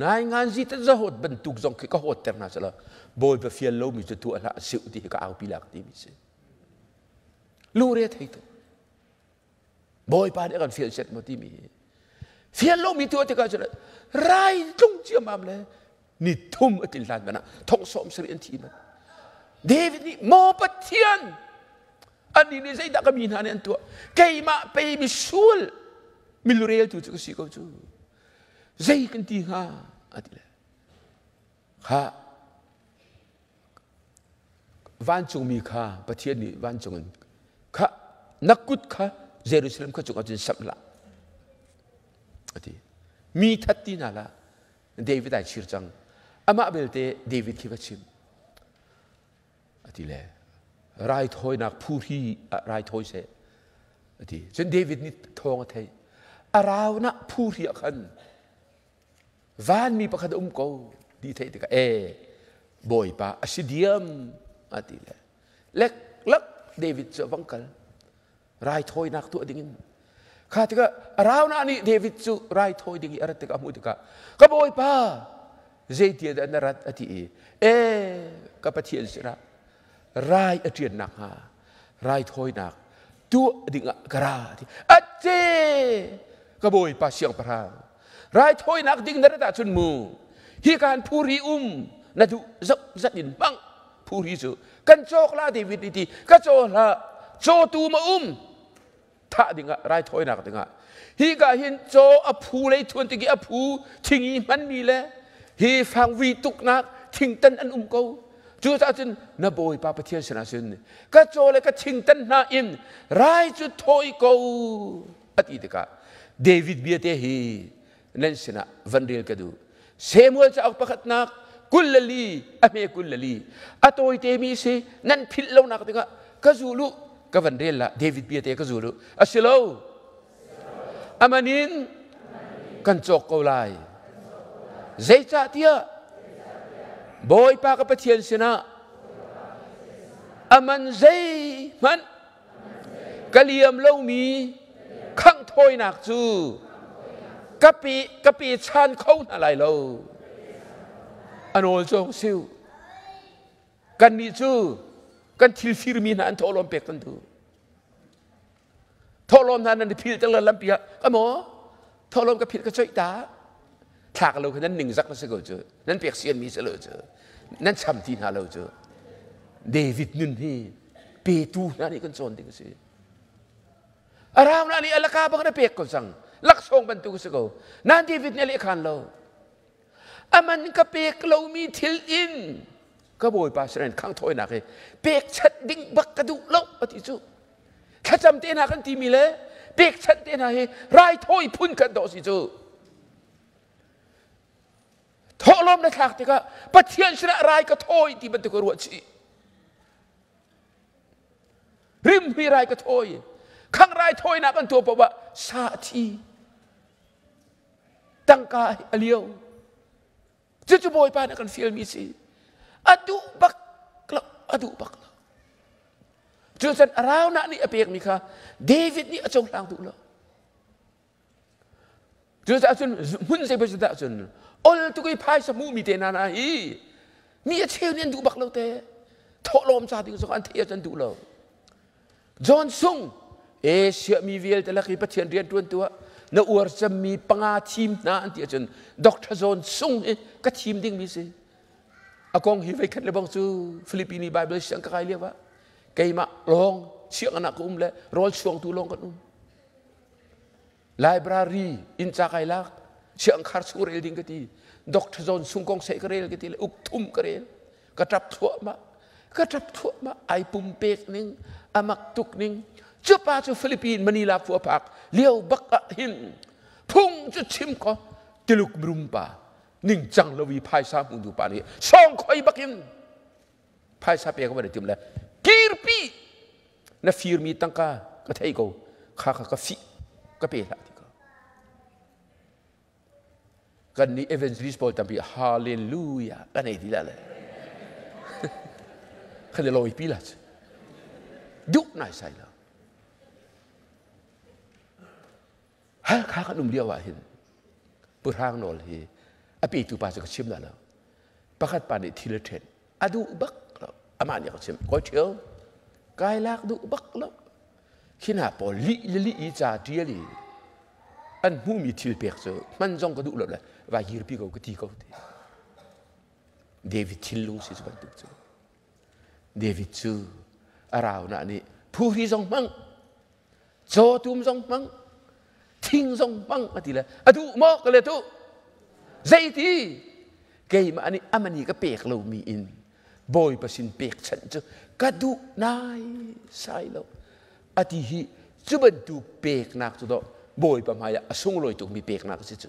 [SPEAKER 1] nainganzi te zahawt bantuk zong khi ka hawtter hna selaw Bawipa fial lomi cu tuah hlah siu ti hi ka aupi lak timi si. Lungre thei tuk. Bawipa nih a kan fial set maw timi hi. Fial lomi tuah tikah cun rai tlung ciammam le ni thum a tlin hlan man ah thong sawm sarih an thi man. David nih maw Pathian Annih nih zeidah ka mi hna nih an tuah? Keimah pei misual milureltu cu ka si ko cu. Zei kan ti hnga? A ti le. Kha vancungmi kha Pathian nih vancung in kha na kut kha Jerusalem kha cungah cun samh hlah a ti. Mi that ti hna hlah. David ai chir cang. Amah belte David khi va chim. A ti le raithawinak phuhri ah raithawi seh a ti. Cun David nih thawng a theih. A raunah phuhri ah khan vanmi pakhat a um ko ti theih tikah e Bawipa a si diam a ti le leklak David cu a vang kal raithawinak tuah dingin kha tikah Araunah nih David cu raithawi ding i a rat tikah a hmuh tikah ka bawipa zeitia dah na rat a ti i e ka Pathian sirah rai a ṭian nakhnga raithawinak tuah dingah ka ra ti ace ka bawipa siangpahrang raithawinak ding na rat ahcun mu hi kaan phuri um na duh zoh zat in hmang phuri cu kan cawk la David nih ti ka caw hlah cawtu ma um thah dingah raithawinak dingah hi ka hin caw a phu lei thuan tiki a phu thingi hmanmi le hi fangvi tuknak thingtan an um ko cucaah cun na bawipa Pathian sinah cun ka caw le ka thingtan hna in rai cu thawi ko a ti tikah David bia te hi nan sinah van rel ka duh. Samuel cauk pakhatnak 24 a hme 24 a tawite mi si nan philh lonak dingah ka zul u ka van rel la David bia te ka zul u a si lo aman in kan cawk ko lai zeicahtiah Bawipa ka Pathian sinah aman zeihmanh ka liam lomi khangh thawinak cu ka pe ka pe chan kho hna lai lo a nawl cawng siu kannih cu kan thil firmi hna an thawhlawm pek kan duh thawhlawm hna nan i phil teng lampi ah ka maw thawhlawm ka phil ka coih ta thlak lo kha nan ningzak na si ko cu nan pek sian mi si lo cu nan cham ti hna lo cu David nun hi petu hna nih kan cawn ding a si Aram nih alaka bang na pek ko cang laksawng bantuk a si ko nan David nih a lehkhan lo aman ka pek lomi thil in ka bawipa siren khang thawinak hi pekchanh ding bak ka duh lo a ti cu thlacam te hna kan timi le pekchanh te hna hi raithawi phun kan dawh si cu. Thawhlawm na thlak tikah Pathian sinah rai ka thawi ti bantuk ka ruah chih. Rimhmui rai ka thawi. Khang rai thawinak kan tuah paoh ah sa a thi. Tangka a lio. Cucu Bawipa nih a kan fialmi si. A duh bak lo, a duh bak lo. Cucun Araunah nih a pekmi kha David nih a cohlang duh lo. Cucaah cun hmun zei bantuk dah cun ol tuk i phaisa hmuhmi te hna hna hi mi a cheu nih an duh bak lo te. Thawhlawm ca ding zong an theih ah an duh lo. John Sung Asia mi vialte lak i Pathian rianṭuantu ah na uar cemmi panga thim hna an ti ahcun Dr. John Sung hi ka thim dingmi si. A kong hi veikhat le bang cu Philippine Bible siang ka kai lio ah keimah lawng sianginn ah ka um le rawl chuangtu lawng kan um. Library inn ca kai lak siangkhar chung rel ding ka ti. Dr. John Sung kong seh ka rel ka ti le uk thum ka rel. Ka ṭap thluahmah ka ṭap thluahmah ai pumpek ning a mak tuk ning cu pa cu Philippine Manila khua phak lio bak ah hin phung cu chim ko Tuluk mirum pa ningcang lo i phaisa hmu tu pa nih sawng khoi bakin phaisa pek va tim le kirpi na firmi tangka ka thei ko kha kha ka fih ka pe hlah ti ko Kan nih evangelist pawl tampi hallelujah kan ei ti la le. Kan i lawi pi la cu. Duh nai sai lo. Halkha kan um lio ah hin Pu Hrang Nawl hi a petu pa cu ka chim la lo. Pakhat pa nih thil a ṭhen. A duh bak lo. Amah nih a ka chim. Kawi ṭhio, kai lak duh bak lo. Khi hna pawl lih le lih i ca ṭial i an hmuhmi thil pek cu hman zong ka duh lo le va hirpi ko ka ti ko ti. David thinlung si cu bantuk cu. David cu a raunah nih phuhri zong hmang, cawtum zong hmang, thing zong hmang a ti le a duh maw ka le duh. Zeiti keimah nih amani ka pek lomi in Bawipa sin pekchanh cu ka duh nai sai lo a ti hi cu bantuk peknak cu dawh Bawipa hmaiah a sunglawi tukmi peknak a si cu.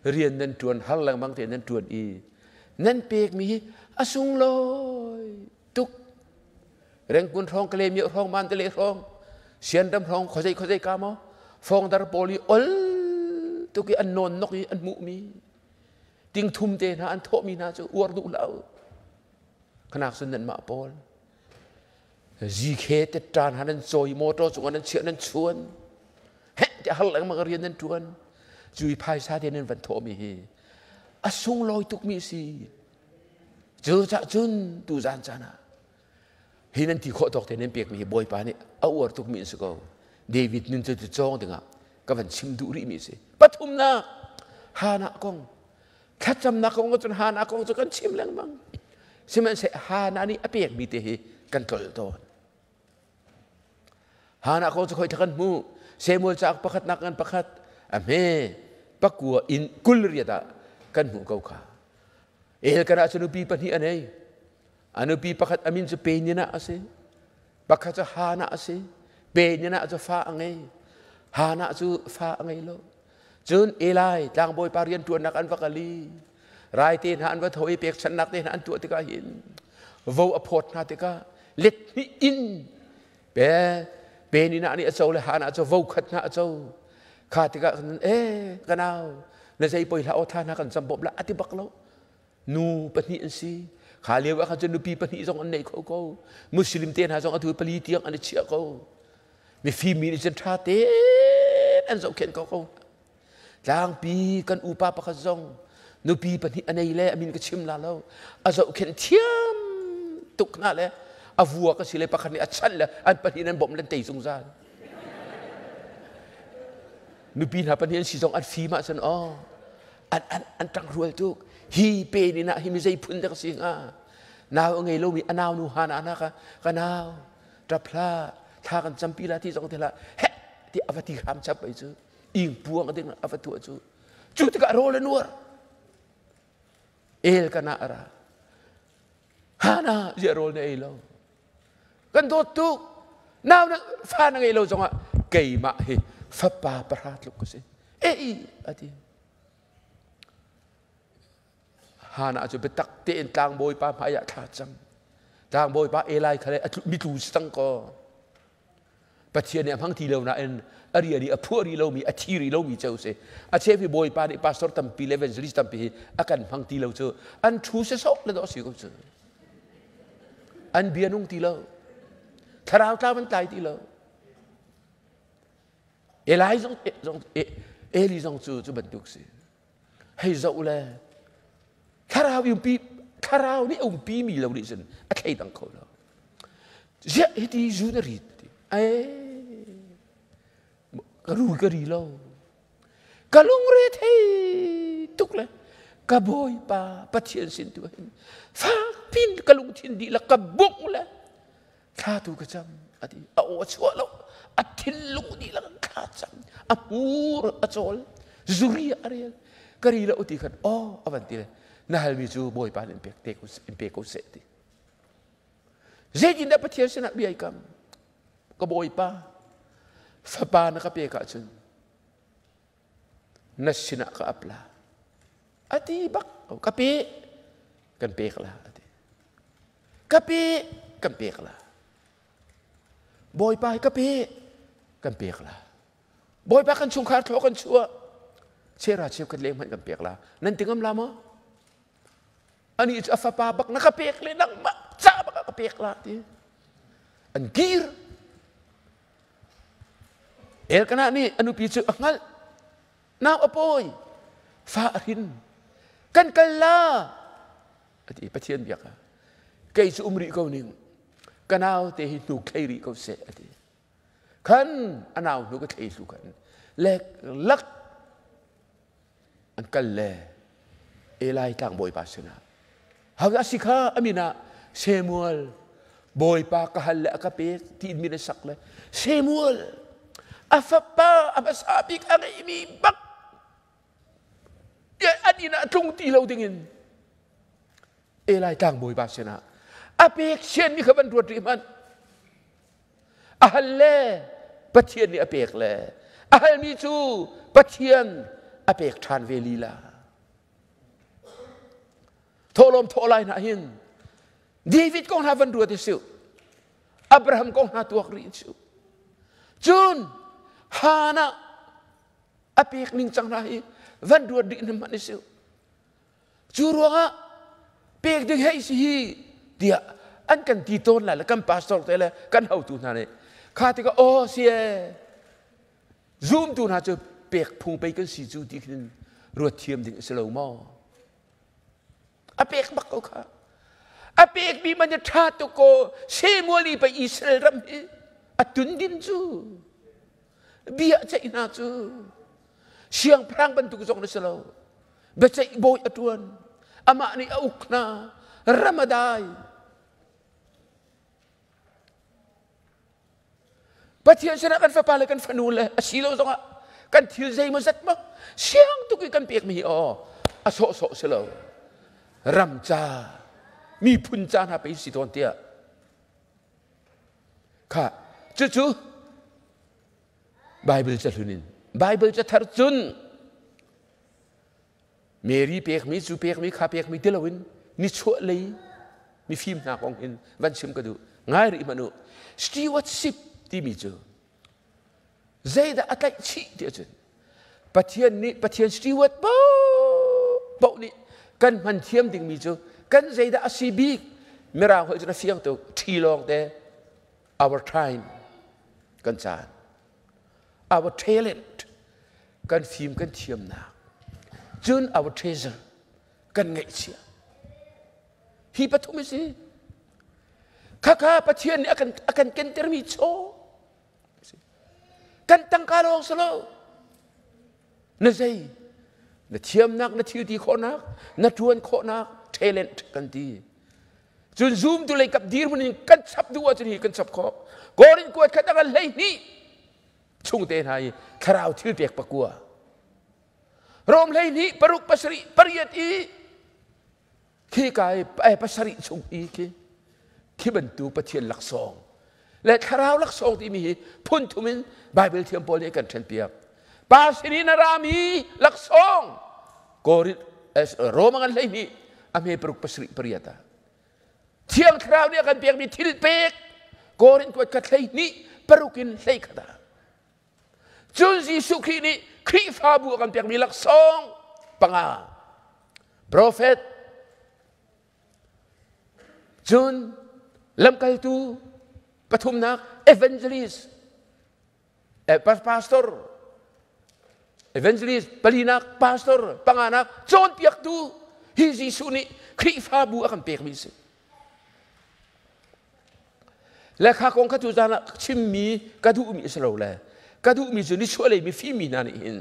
[SPEAKER 1] Rian nan ṭuan har lengmang te nan ṭuan i nan pekmi hi a sunglawi tuk. Rengkun hrawng Kalemiah hrawng Mandalay hrawng Sianram hrawng khuazei khuazei ka maw fongdar pawl i ol tuk i an nawn nok i an hmuhmi Tingthum te hna an thawhmi hna cu uar duh hlah u. Khanak cun nanmah pawl zikhe tetṭan hna nan cawi motor cungah nan chiah nan chuan heh tiah har lengmang rian nan ṭuan cu i phaisa te nan van thawhmi hi a sunglawi tukmi a si. Cucaah cun tuzan caan ah hi nan ti khawh tawk te nan pekmi hi Bawipa nih a uar tukmi an si ko. David nun cu cawng dingah ka van chim duh rihmi a si. Pathumnak, Hannah kong. Thlacamnak kong cun Hannah kong cu kan chim lengmang. Sihmanhsehlawh Hannah nih a pekmi te hi kan tlol tawn. Hannah kong cu khoi kan hmuh. Samuel cauk pakhatnak ngan pakhat a hme pakua in 28 ah kan hmuh ko kha. Elkanah cu nupi pahnih a nei. A nupi pakhat a min cu Peninnah a si. Pakhat cu Hannah a si. Peninnah cu fa a ngei. Hannah cu fa a ngei lo. Cun Eli tlangbawipa rianṭuannak an va kal i rai te hna an va tho i pekchanhnak te hna an tuah tikah hin vo a phawt hna tikah let hnih in pe Peninnah nih a co le Hannah cu vo khat hna a co. Kha tikah e ka nau na zei poi hlah aw tha hna kan cam bawm lah a ti bak lo. Nu pahnih an si. Kha lio ah khan cun nupi pahnih zong an nei kho ko. Muslim te hna zong atu pali tiang an i chiah ko. Mifim mi nih cun ṭha tein an zohkhenh ko ko. Tlangpi kan upa pakhat zong nupi pahnih a nei le a min ka chim la lo. A zohkhenh thiam tuk hna le a vuak a si le pakhat nih a chanh le an pahnih an bawmh le an tei zungzal. Nupi hna pahnih an si zong an fim ahcun aw an an an ṭangrual tuk hi pe ni na hi mi zei phun dah ka si hnga nau a ngei lomi a nau nu hana na ka ka nau ṭap hlah thla kan campi la ti zong ti hlah heh ti a va ti hram chap ai cu ing puang a ding a va tuah cu cu tikah rawl a nuar el kana ara hana zia rawl na ei lo kan dawt tuk nau na fa na ngei lo zongah keimah hi fapa pahra tluk ka si ei ati. Hannah cu biatak tein tlangbawi pa hmai ah thla cam. Tlangbawi pa Eli kha le mitlu si cang kaw. Pathian nih a hmang ti lo nain a rian i a phuah rih lomi a thi rih lomi ceu si. A chef hi Bawipa nih pastor tampi le evangelist tampi hi a kan hmang ti lo cu an thu sesawh le dawh si ko cu. An bia nung ti lo. Thlarau tlau an tlai ti lo. Eli zong, zong Eli zong cu cu bantuk si. Hei zoh le thlarau umpi thlarau nih umpi mi lo nih cun a thleidang kho lo. Ziah hiti zu na rit ti. Ai ka ru ka ri lo. Ka lungre thei tuk le ka bawipa Pathian sin tu hin fak pin ka lungthin dihlak ka bungh le thla tu ka cam a ti a aw a chuah lo a thinlung dihlak thla cam a hmur a cawl zuri a rel ka ri lo ti khan aw a van ti le na halmi cu bawipa nih in pek te ko in pe ko seh ti zeitindah Pathian sinah bia i kam ka bawipa fapa na ka pek ahcun na sinah ka ap la a ti bak ka pe kan pek la a ti ka pe kan pek la bawipa hi ka pe kan pek la bawipa kan chungkhar thlaw kan chuah chera cheu kan leng hmanh kan pek la nan ti ngam la maw ani cu a fapa bak na ka pek le nangmah ca bak ka pek la ti an kir Elkanah nih a nupi cu a hngalh. Nau a pawi. Fa a hrin. Kan kal la. A ti Pathian biak ah. Kei cu um rih ko ning. Ka nau te hi hnuk thlei rih ko seh a ti. Khan a nau hnuk a thlei hlu khan lek lak an kal le Eli tlangbawipa sinah hau a si kha a min ah Samuel Bawipa ka hal le a ka pek tiin min a sak le Samuel a fapa a hmasa bik a ngeihmi bak an inn ah tlung ti lo dingin Eli tlangbawipa sinah a pek sianmi kha van ruat rih hmanh A hal le Pathian nih a pek le a halmi cu Pathian a pek ṭhan ve lila. Thawhlawm thawh lai hna hin David kong hna van ruat i Abraham kong hna tuak rih su. Cun Hannah a pek ning cang hna hi van ruat rih hna hmanh i Cu ruangah pek ding hei si hi tiah an kan ti tawn lai le kan pastor te le kan hotu hna nih kha tikah aw si e zumtu hna cu pek phung pei kan si cu ti khin ruat thiam ding a si lo maw a pek bak ko kha a pek mi man ṭha tuk ko Samuel i pei Israel ram hi a tun din cu bia ceih hna cu siangpahrang bantuk zong na si lo biaceih bawi a ṭuan amah nih a uk hna ram a dai Pathian sinah kan fapa le kan fanu le a si lo zongah kan thil zeimaw zat maw siang tuk i kan pekmi hi aw a sawhsawh si lo ram ca miphun ca hna pei si tawn tiah kha cucu Bible cahlun in Bible cathar cun Mary pekmi cu pekmi kha pekmi ti loin nichuah lei mifim hna kong in van chim ka duh ngai rih hmanh u stewardship timi cu zeidah a tlaih chih ti ahcun Pathian nih Pathian steward paoh nih kan hman thiam dingmi cu kan zeidah a si bik mirang holh cun a fiang tuk ṭhi lawng te our time kan caan our talent kan fim kan thiamnak cun our treasure kan ngaihchia hi pathum a si khakha Pathian nih a kan kentermi chaw kan tangka lawng si lo na zei na thiamnak na thil ti khawhnak na ṭuan khawhnak talent kan ti Cun zumtu lei kap dirhmun in kan chap duh ahcun hi kan chap khawh. Korin kuat khat a 12 chungte hna i thlarau thil pek pakua. Rom 12 paruk pasarih pariat i khi ka i pasarih chung i khi khi bantu Pathian laksawng le thlarau laksawng timi hi phun thum in Bible thiam pawl nih kan ṭhen piak. Pa sinin a rami laksawng Korin Rom ngan 12 A hme paruk pasarih pariat ah. Thiang Thlarau nih a kan pekmi thil pek Korin kuat khat hlei hnih paruk in hlei khat ah. Cun Jesuh Khrih nih Khrihfabu a kan pekmi laksawng panga profet cun lamkaltu pathumnak evangelist pastor evangelist palinak pastor panganak cawnpiaktu hi Jesuh nih Khrihfabu a kan pekmi si. Le kha kong kha tu zan ah chimmi ka duhmi a si lo le ka duhmi cu nichuahlei mifim mi hna nih hin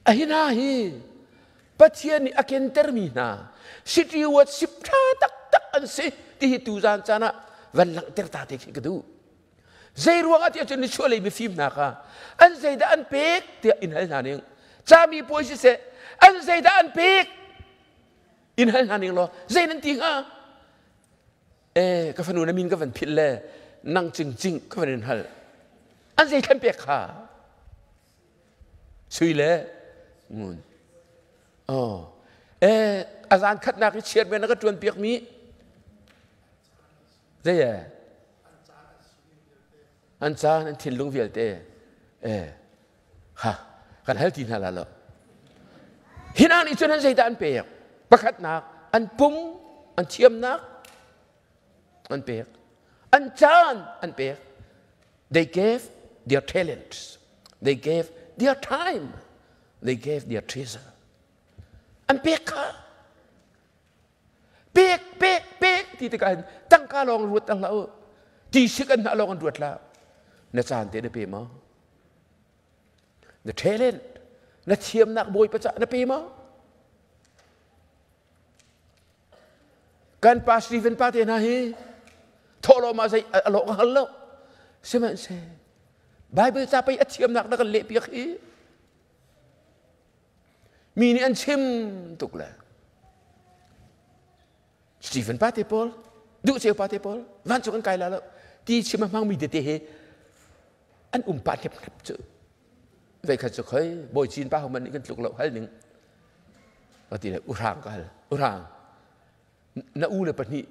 [SPEAKER 1] a hi hna hi Pathian nih a kentermi hna city worship ṭha taktak an si ti hi tu zan caan ah van langhter ta te khi ka duh. Zei ruangah tiah cun nichuahlei mifim hna kha an zeidah an pek tiah in hal hna ning. Cami puai siseh an zeidah an pek in hal hna ning law zei nan ti hnga? E ka fanu na min ka van philh le nang cingcing ka van in hal. An zei thlen pek kha? Sui le ngun. Oh. E a zan khatnak i chairman na ka ṭuan piak mi zei e an caan an thinlung vialte e ha kan hal ti hna la lo hi hna nih cun an zeidah an pek pakhatnak an pum an thiamnak an pek an caan an pek they gave their talents they gave their time they gave their treasure an pek kha Pek, pek, pek ti tikah hin tangka lawng ruat hlah u. Ti sik an hna lawng an ruat hlah. Na caan te na pe maw? Na talent, na thiamnak Bawipa cah na pe maw? Kan pa Stephen pa te hna hi thawhlawm ah zei a lawh ka hngal lo. Sihmanhseh Bible ca pei a thiamnak na kan lehpiak hi Mi nih an chim tuk le Stephen pa te pawl, duh ceu pa te pawl, vancung an kai la lo ti chim a hmangmi tete he an um pah hnep hnep cu. Veikhat cu khoi bawi cin pa homan nih kan tluk lo hal ning. Ka ti le urang ka hal. Urang na u le pahnih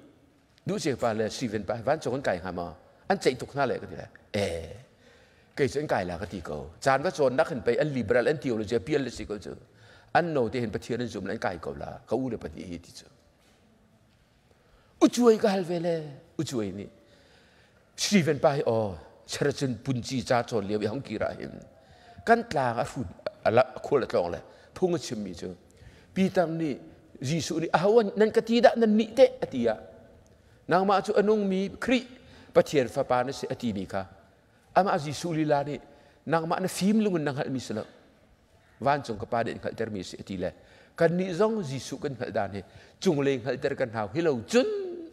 [SPEAKER 1] duh ceu pa le Stephen pa vancung an kai hnga maw? An ceih tuk hna le ka ti le eh kei cu an kai la ka ti ko caan va cawnnak hin pei an liberal an theology a pial le si ko cu an no te hin Pathian an zum le an kai ko la ka u le pahnih hi ti cu ucuai ka hal ve le ucuai nih Stephen pa hi aw characun punci ca cawn lio i hong kira hin kan tlang a hrut khual a tlawng le phung a chimmi cu Peter nih Jesuh nih aho nan ka ti dah nan nih teh a ti ah nangmah cu a nungmi Khrih Pathian fapa na si a timi kha amah Jesuh lila nih nangmah na fim lung in na hngalhmi si lo vancung ka pa nih hngalhtermi si a ti le kannih zong Jesuh kan hngalh dan hi cunglei hngalhter kan hau hi lo cun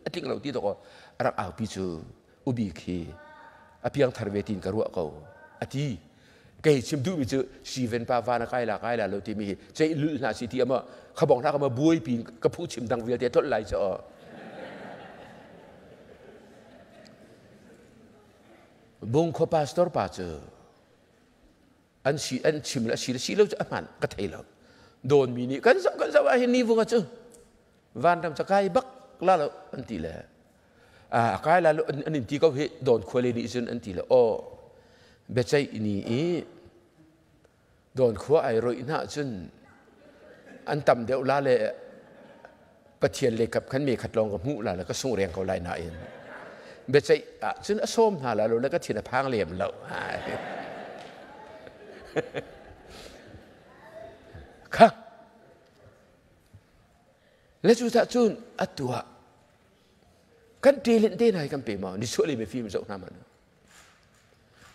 [SPEAKER 1] a tling lo ti dawk a rak aupi cu ubi khi a piangthar ve tin ka ruah ko a ti kei chim duhmi cu Steven pa van a kai la kai la lo timi hi ceih lulh hna si ti ama khabong hna kama buai pin ka phu chim dang vialte tlolh lai cho Bungkhaw pastor pa cu an si an chim le si le si lo cu a hman ka thei lo dawn mi nih kan zoh kan zoh ah hin ni vung cu vanram ca kai bak la lo an ti le a kai la lo an in ti ko hi dawn khua le nih cun an ti le aw biaceih ni i dawn khua ai roih hna cun an tam deuh la le Pathian le kap khan me khat lawng ka hmuh la le ka sung reng ko lai nain biaceih ah cun a sawm hna la lo le ka thin a phang lem lo kha le cu cah cun a tuah kan talent te hna hi kan pe ma ni chuah le mifim zoh hna ma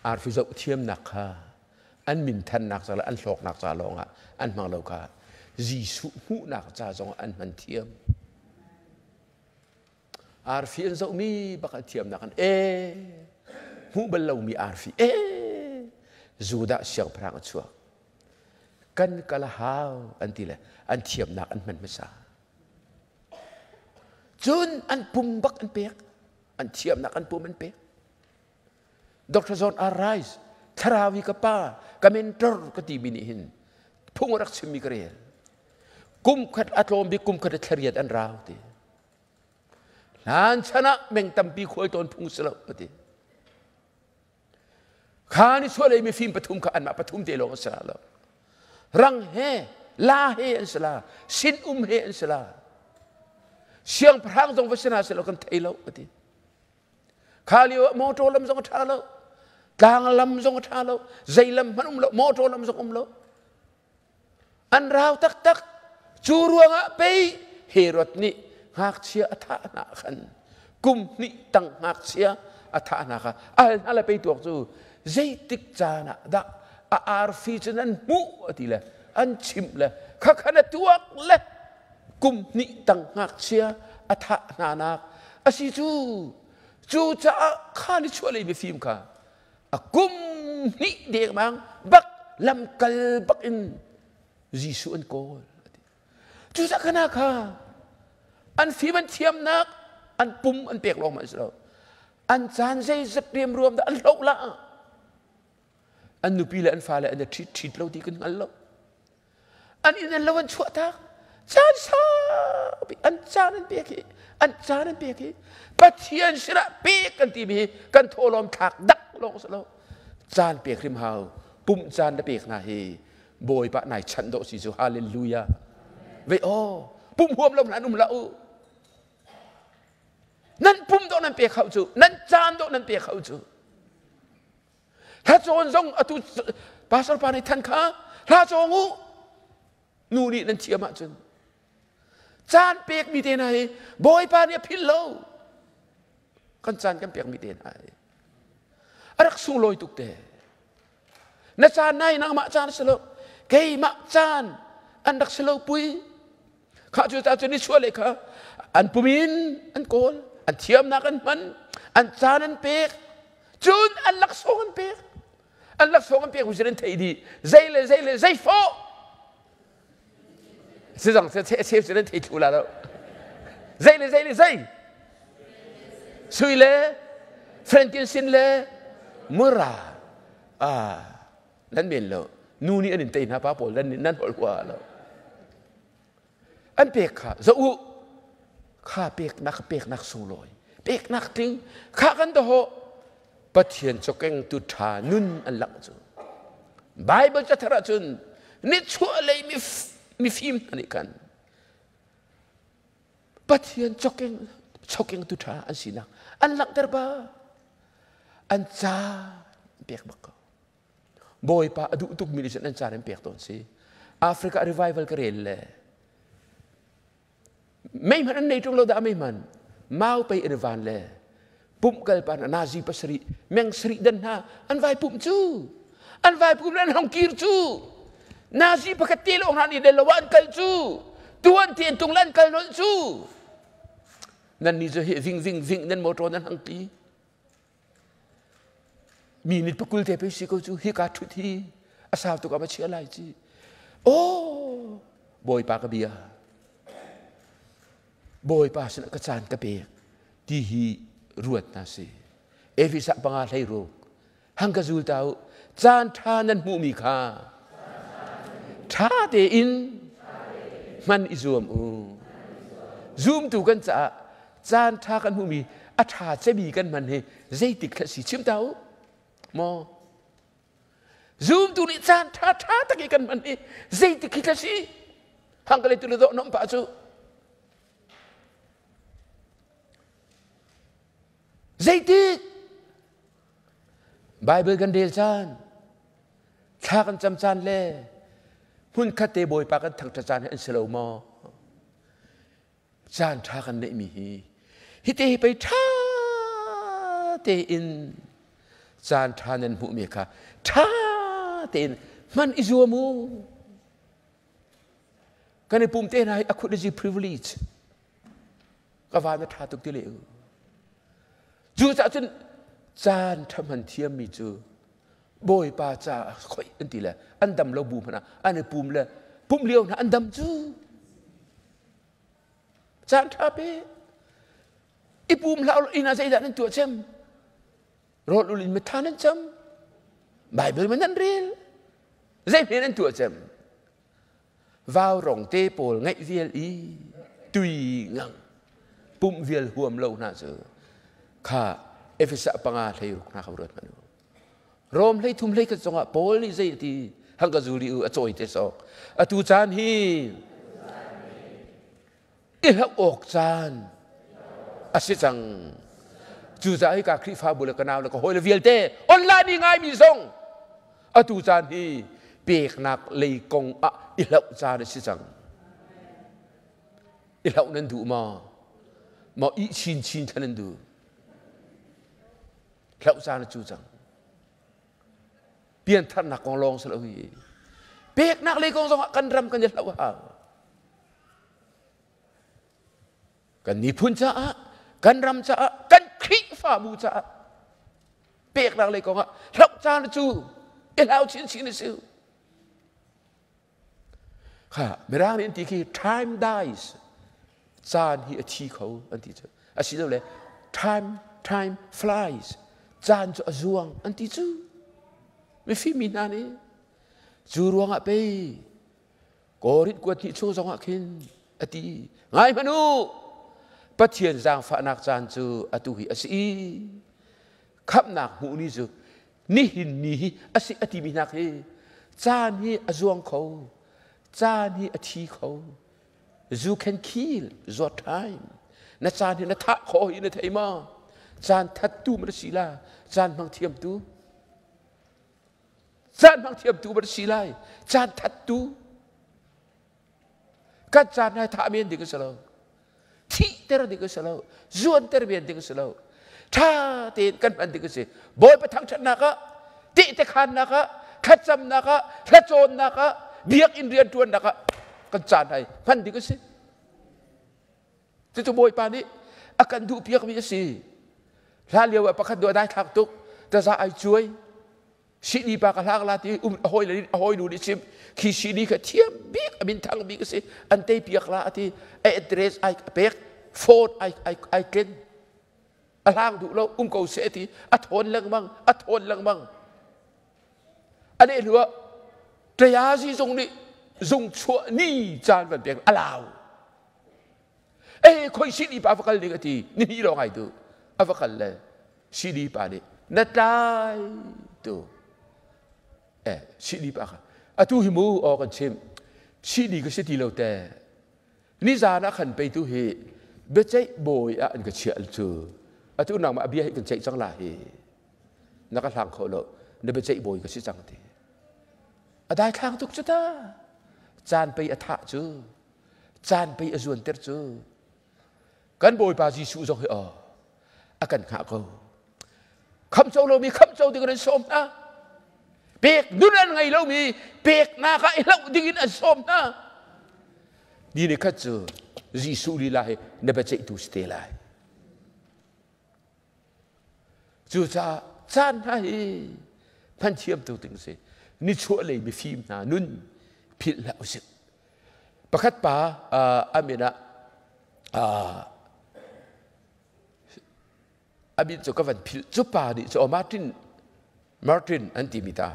[SPEAKER 1] arfi zoh thiamnak kha an min thannak ca le an hlawknak ca lawngah an hmang lo kha Jesuh hmuhnak ca zongah an hman thiam arfi an zohmi bak an thiamnak an e hmuh bal lomi arfi e Judah siangpahrang a chuak kan kal a hau an ti le an thiamnak an hman hmasa cun an pum bak an pek an thiamnak an pum an pek Dr. John R. Rice thlarau i ka pa ka mentor ka timi nih hin phung a rak chimmi ka rel. Kum khat a tlawm bik kum khat a thlariat an rau ti. Hlan chan ah meng tampi khual tawn phung si lo a ti. Kha ni chuahlei mifim pathum kha anmah pathum te lawng an si la lo. Rang he, la he an si la, sin um he an si la. Siangpahrang zong va si hna seh law kan thei lo a ti. Kha lio ah motor lam zong a ṭha lo, tlang lam zong a ṭha lo, zei lam hmanh um lo, motor lam zong um lo. An rau taktak. Cu ruangah pei Herod nih ngakchia a thah hna khan kum hnih tang ngakchia a thah hna kha a hal hna le pei tuak cu zeitik caan ah dah a arfi cu nan hmuh a ti le an chimh le kha khan a tuak le kum hnih tang ngakchia a thah hna nak a si cu. Cucaah kha ni chuahlei mifim kha a kum hnih dengmang bak lamkal bak in Jesuh an kawl. Cucaah kana kha an fim an thiamnak an pum an pek lawng ma si lo. An caan zeizat riamruam dah an hloh la. An nupi le an fale an i ṭhit ṭhit lo ti kan hngal lo. An inn an lo an chuahtak. Caan saupi an caan an pek hi an caan an pek hi Pathian sinah pek kan timi hi kan thawhlawm thlak dak lawng si lo. Caan pek hrim hau. Pum caan na pek hna hi Bawipa nai chanh dawh si cu hallelujah. Ve aw pum huam lo hna um la u. Nan pum dawh nan pek hau cu nan caan dawh nan pek hau cu. Hla cawn zong atu pastor pa nih than kha hla cawng u nu nih nan thiam ahcun caan pekmi te hna hi Bawipa nih a philh lo kan caan kan pekmi te hna hi a rak sunglawi tuk te na caan nai nangmah caan si lo keimah caan an rak si lo pui Kha cu ta cu nichuah le kha an pumin an kawl, an thiamnak an hman, an caan an pek, cun an laksawng an pek. An laksawng an pek usin an theih dih. Zei le zei le zei fawh. Sizang se se se nan thei thlu la lo. Zei le zei le zei. Sui le frankincense le mura. Ah, nan men lo. Nu nih an in tei hna pa pawl nan nan holh hua lo. An pek kha zoh u kha peknak peknak sunglawi peknak tling kha kan dawh Pathian cawkengtu ṭha nun an langh cu Bible cathar ahcun nichuah lei mifim hna nih khan Pathian cawkeng cawkengtu ṭha an sinak an langhter ba an ca pek bak ko. Bawipa a duh tukmi nih cun an caan an pek tawn si. Africa revival ka rel le mei hmanh an nei ṭung lo dah mei hmanh mau pei an van le pumh kal pa nazi pasarih meng sarih dan hna an vai pumh cu an vai pumh le an hong kir cu nazi pakhat te lawng hna nih le lo an kal cu tuan te tung le an kal nolh cu nan ni cu hi ving ving ving nan motor nan hang ti Mi nih pakul te pei si ko cu hika ṭhut hi a sau tuk ah ma chia lai ci. Oh, Bawipa ka bia. Bawipa sinah ka caan ka pek ti hi ruat hna si. Efesa panga hlei ruk. Hang ka zul ta u. Caan ṭha nan hmuhmi kha ṭha tein hman i zuam u. Zumtu kan caah caan ṭha kan hmuhmi a ṭha cemi kan hman hi zeitik thla si chim ta u maw zumtu nih caan ṭha ṭha tak i kan hman hi zeitik khi thla si hang ka le tu le dawh nom pah cu zeitik Bible kan rel caan thla kan cam caan le hmun khat te Bawipa kan thangṭhat caan hi an si lo maw Caan ṭha kan neihmi hi hite hi pei ṭha tein caan ṭha nan hmuhmi kha ṭha tein hman i zuam u. Kan i pum te hna hi a khut a privilege. Ka van a ṭha tuk ti le u. Cucaah cun caan ṭha hman thiammi cu Bawipa caah khoi an ti le an dam lo bu hmanh ah an i pum le pum lio hna an dam cu. Caan ṭha pe. I pum hlah inn ah zeidah nan tuah cem? Rawl ul in mitha nan cam. Bible man nan rel. Zei hme nan tuah cem? Vaurong te pawl ngeih vial i tui ngang pumh vial huam lo hna cu kha Efesa panga hlei ruk hna kha ruat hmanh u. Rom hlei thum hlei khat zongah Paul nih zei a ti hang ka zuli u a cawi te sok. Atu caan hi i hlauh awk caan a si cang. Cucaah hika Khrihfabu le ka nau le ka hawile vialte online i ngaimi zong atu caan hi peknak lei kong ah i hlauh caan a si cang. I hlauh nan duh maw? Maw i chinchin kha nan duh? Hlauh caan a cu cang. Piantharnak kong lawng si lo hi. Peknak lei kong zongah kan ram kan i hlauh a hau. Kan miphun caah, kan ram caah, kan Khrihfabu caah peknak lei kongah hlauh caan cu i hlau chinchin a si. Kha Mirang nih an ti khi time dies caan hi a thi kho an ti cu. Asilole time time flies caan cu a zuang an ti cu. Mifim mi hna nih cu ruangah pei Korinth kuat hnih chung zongah khin a ti ngai hmanh u Pathian zaangfahnak caan cu atu hi a si i khamhnak hmuh ni cu nihin ni hi a si a timi hna khi caan hi a zuang kho caan hi a thi kho you can kill your time na caan hi na thah khawh hi na thei maw caan thattu ma na si la caan hmang thiamtu Caan hmang thiamtu ban si lai. Caan thattu. Kan caan hai thah men ding a si lo. Thihter ding a si lo. Zuanter men ding a si lo. Tha tein kan hman ding a si. Bawipa thangṭhatnak ah, tehte khaannak ah, thlacamnak ah, thlacawnnak ah, biakinn rianṭuannak ah kan caan hai hman ding a si. Cucu Bawipa nih a kan duhpiakmi a si. Hla lio ah pakhat duh a daithlak tuk, taza ai cuai. Sihni pa ka hlak la ti um a hawi le a hawinu nih chim khi sihni kha thiam bik a min thang bik a si an tei piak la a ti a address ai pek phone ai ai ai ken a hlang duh lo um ko seh ti a thawn lengmang a thawn lengmang a leh hnu ah Tayazi zung nih zung chuah ni caan van pek a lau Eh khoi CD pa va kal ding a ti ni hnih lawng ai duh a va kal le CD pa nih na tlai tu eh CD pa kha atu hi mu aw kan chim CD ka si ti lo te nizan ah khan pei tu hi biaceih bawi ah an ka chiah cu atu nangmah bia hi kan ceih cang la hi na ka hlang kho lo na biaceih bawi ka si cang ti a daithlang tuk cu ta caan pei a thah cu caan pei a zuanter cu kan bawipa Jesuh zong hi aw a kan hngah ko khamco lomi khamco ding in an sawm hna pek nun an ngei lomi peknak ah i hloh ding in an sawm hna ni ni khat cu Jesuh lila hi na biaceihtu si te lai Cucaah caan hna hi hman thiam tu ding si. Nichuah lei mifim hna nun philh hlah usih. Pakhat pa a min ah a min cu ka van philh. Cu pa nih cu Martin Martin an timi ta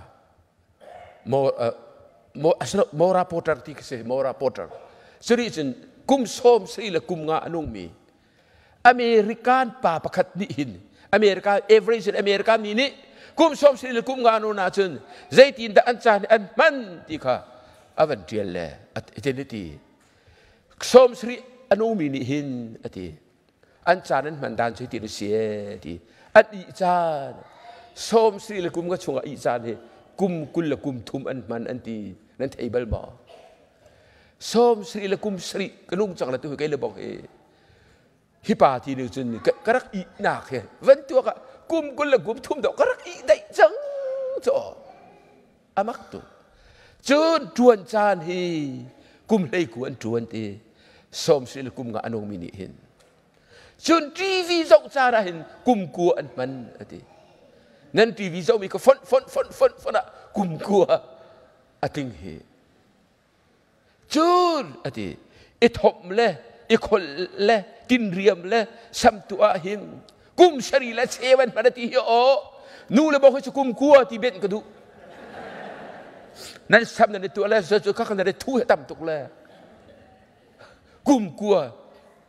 [SPEAKER 1] Mora Potter ti khi si Mora Potter. Curi cun kum sawm sari le kum nga a nungmi American pa pakhat nih hin America average in America mi nih kum sawm sari le kum nga nu na cun zeitin dah an caan an hman ti kha a van tial le a ti sawm sari a nungmi nih hin a ti an caan an hman dan cu hitin a si e ti an ih caan sawm sari le kum nga chungah ih caan hi kum kul le kum thum an hman an ti nan thei bal maw sawm sarih le kum sarih ka nung cang le tu hi kei le bong hi hi pa ti nih cun ka rak ihnak hi van tuak ah kum kul le kum thum dawh ka rak ih daih cang cu amak tu cun ṭuan caan hi kum hlei ku an ṭuan ti sawm sarih le kum nga a nungmi nih hin cun TV zoh caan ah hin kum kua an hman a ti nan TV zohmi ka fonh fonh fonh fonh fonh ah kum kua a tling hi Cun a ti i thomh le i kholh le tinriam le samtu ah hin kum sari le cheu an hman a ti hi aw nu le bawk hi cu kum kua ti benh ka duh. Nan sam nan i tuah le cu kha nan i thu he tam tuk le kum kua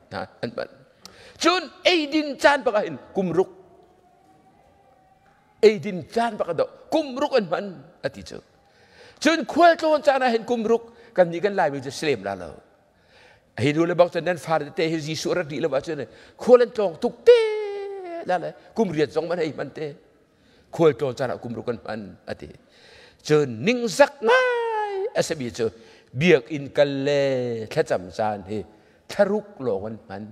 [SPEAKER 1] hna an hman. Cun eidin caan bak ah hin kum ruk eidin caan bak ah kum ruk an hman a ti cu. Cun khualtlawn caan ah hin kum ruk kan nih kan Laimi cu silem la lo. Hi nu le bang cun nan far tete hi Jesuh rat rih lo ahcun khual an tlawng tuk te la le kum riat zong man hei hman te. Khualtlawn caan ah kum ruk an hman a ti. Cun ningzak ngai a simi cu biakinn kal le thlacam caan hi thlaruk lawng an hman.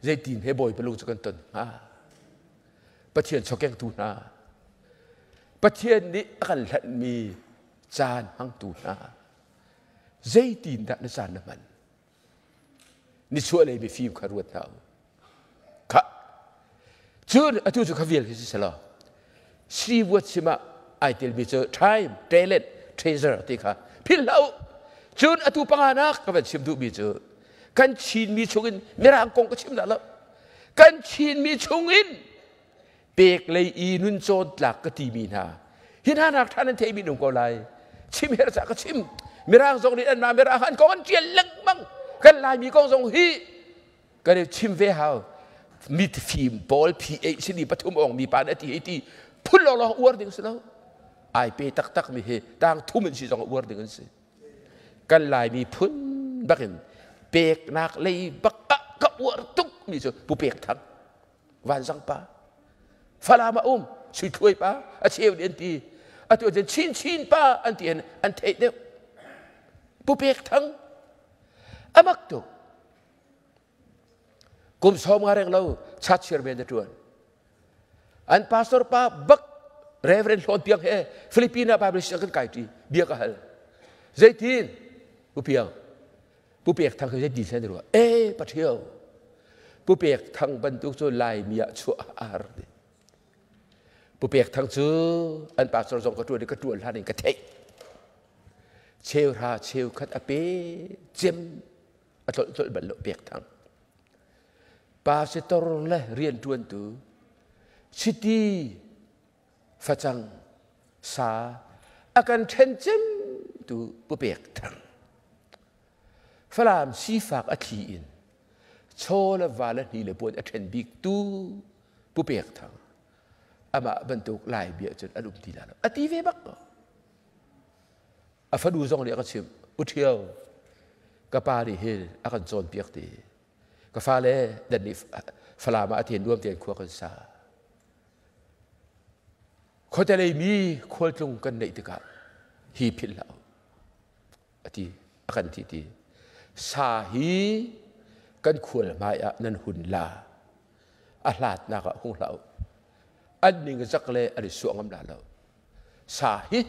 [SPEAKER 1] Zeitin he Bawipa lung cu kan ton hnga? Pathian chawkengtu hna, Pathian nih a kan hlanhmi caan hmangtu hna, zeitin dah na caan na hman? Nichuahlei mifim kha ruat hna u. Khah. Cun atu cu kha vial khi si selaw Sri Vuat sim ah ai telmi cu time, talent, treasure ti kha philh hlah u. Cun atu panganak ka van chim duhmi cu kan Chinmi chungin Mirang kong ka chim dah lo. Kan Chinmi chungin pek lei i nun cawn tlak ka timi hna hi hna nak ṭha nan theimi nung ko lai chim her ca ka chim mirang zong nih an mah mirang an kong an ṭial lengmang kan laimi kong zong hi kan i chim ve hau mit fim pawl PhD pathum ong mi pa na ti hei ti phun lawng lawng uar ding si lo ai pe taktak mi hi tang thum in si zong uar ding an si kan laimi phun bakin peknak lei bak ah ka uar tuk mi cu pu pek thang vanzang pa Falam a um Suithluai pa a cheu nih an ti atu ahcun Chinchin pa an ti an theih deuh Pu Pek Thang amak tuk kum sawm nga reng lo church chairman na tuan an pastor pa bak Reverend Hlawn Piang he Filipina Bible siang kan kai ṭi bia ka hal zeitin Pu Piang Pu Pek Thang hi zeiti sen rua e pathio Pu Pek Thang bantuk cu Laimi ah chuah a har ti Pu Pek Thang cu an pastor zong ka ṭuan i ka ṭuan hlan in ka theih cheuhra cheukhat a pe cem a tlolh tlolh bal lo Pek Thang pastor le rianṭuantu chiti facang sa a kan ṭhen cemtu Pu Pek Thang Falam sifak a thli in chaw le va le hni le puan a ṭhen bik tu Pu Pek Thang amah bantuk Lai bia cun an um ti la lo a ti ve bak ko a fanu zong nih a ka chimh u ṭhio ka pa nih hin a kan cawnpiak ti ka fale nan nih Falam ah a tian nuam tein khua kan sa Khuatelei mi khualtlung kan neih tikah hi philh hlah u a ti a kan ti ti sa hi kan khual hmai ah nan hun la a hlatnak ah hung hlah u an ning zak le an i suah ngam la lo sa hi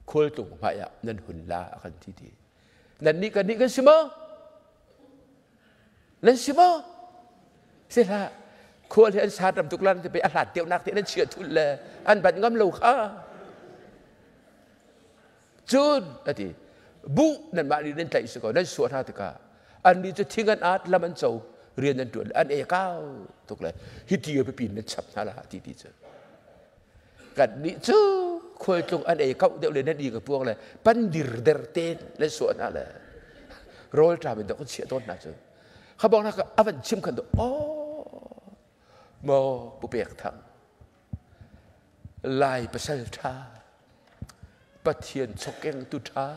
[SPEAKER 1] khualtlung hmai ah nan hun la a kan ti ti nan nih kan nih kan si maw Nan si maw? Si hlah. Khual hi an sat ram tuk lan te pe a hlat deuhnak te nan chia thul le an bat ngam lo kha. Cun ati bu nan mah nih nan tlaih si ko nan suah hna tikah an nih cu thing an at lam an co rian an tuan an e kau tuk le hi ti pipi nan chap hna la ti ti cu kan nih cu khualtlung an ei kauh deuh le nan i ka puang le pan dir der te nan suah hna le rawl ṭam in dok kan chiah tawn hna cu kha bong na a van chim khan oh mo pu pek thang lai pasal ṭha pathian chokeng tu ṭha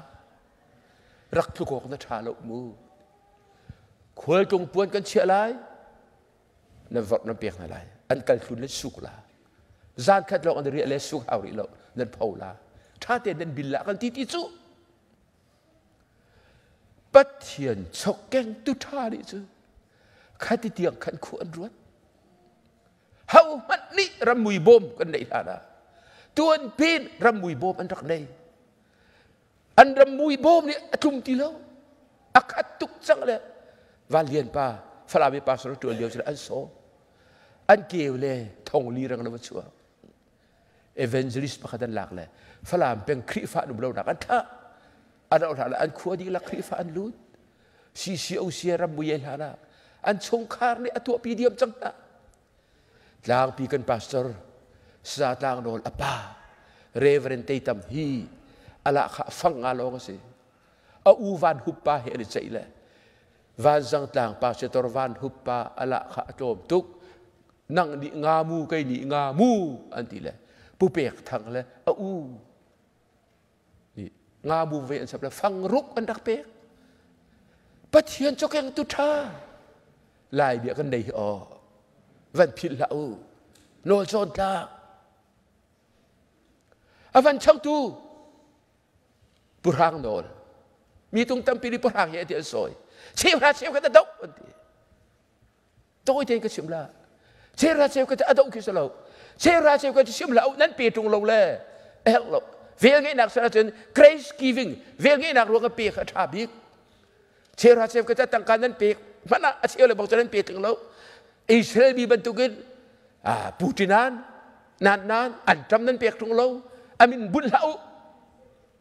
[SPEAKER 1] rak tlukawk na ṭha lo mu khualtlung puan kan chiah lai na vorh nan pek hna lai an kal thlun nan suk la zan khat lawng an riah le suk hau rih lo nan pho la ṭha tein nan bil la kan ti ti cu Pathian chokkeng tu ṭha nih cu khati tiang khan khu an ruat ho hmanh nih rammui bawm kan neih hlan ah tuan pin rammui bawm an rak nei an rammui bawm nih a tlum ti lo a khat tuk cang le Van Lian pa Falam i pastor ṭuan lio cu an sawm an keu le thong li rang lo a chuak evangelist pakhat an lak le Falam peng Khrihfa an um lonak an thah an auh hlah le an khua dihlak Khrihfa an lut CCOC ram mui hlan ah an chungkhar nih a tuahpi diam cang hna tlangpi kan pastor sa tlang nawl a pa. Reverend Teitam hi ala kha fang nga lawng a si. A u Van Hup pa he an i ceih le Vanzang tlang pa Setor Van Hup pa ala kha a tlawm tuk. Nang nih nga mu kei nih nga mu an ti le Pu Pek Thang le a u nga mu ve an sap le fang ruk an rak pek. Pathian cawkeng tu ṭha Lai bia kan nei hi aw van philh hlah u nawl cawn tlak a van changtu Pu Hrang Nawl mi tung tampi nih Pu Hrang hi ti an sawi cheuhra cheukhat a doh an ti tawi tein ka chim la cheuhra cheukhat a doh khi si lo cheuhra cheukhat chim la nan pe ṭung lo le a herh lo vel ngeihnak ser ahcun grace giving vel ngeihnak ruang ah pe kha a ṭha bik cheuhra cheukhat tangka nan pek hmanh ah a cheu le bang cu nan pe tling lo Israel mi bantukin Putin nan nan an ṭam nan pek ṭung lo amin bunh hlah u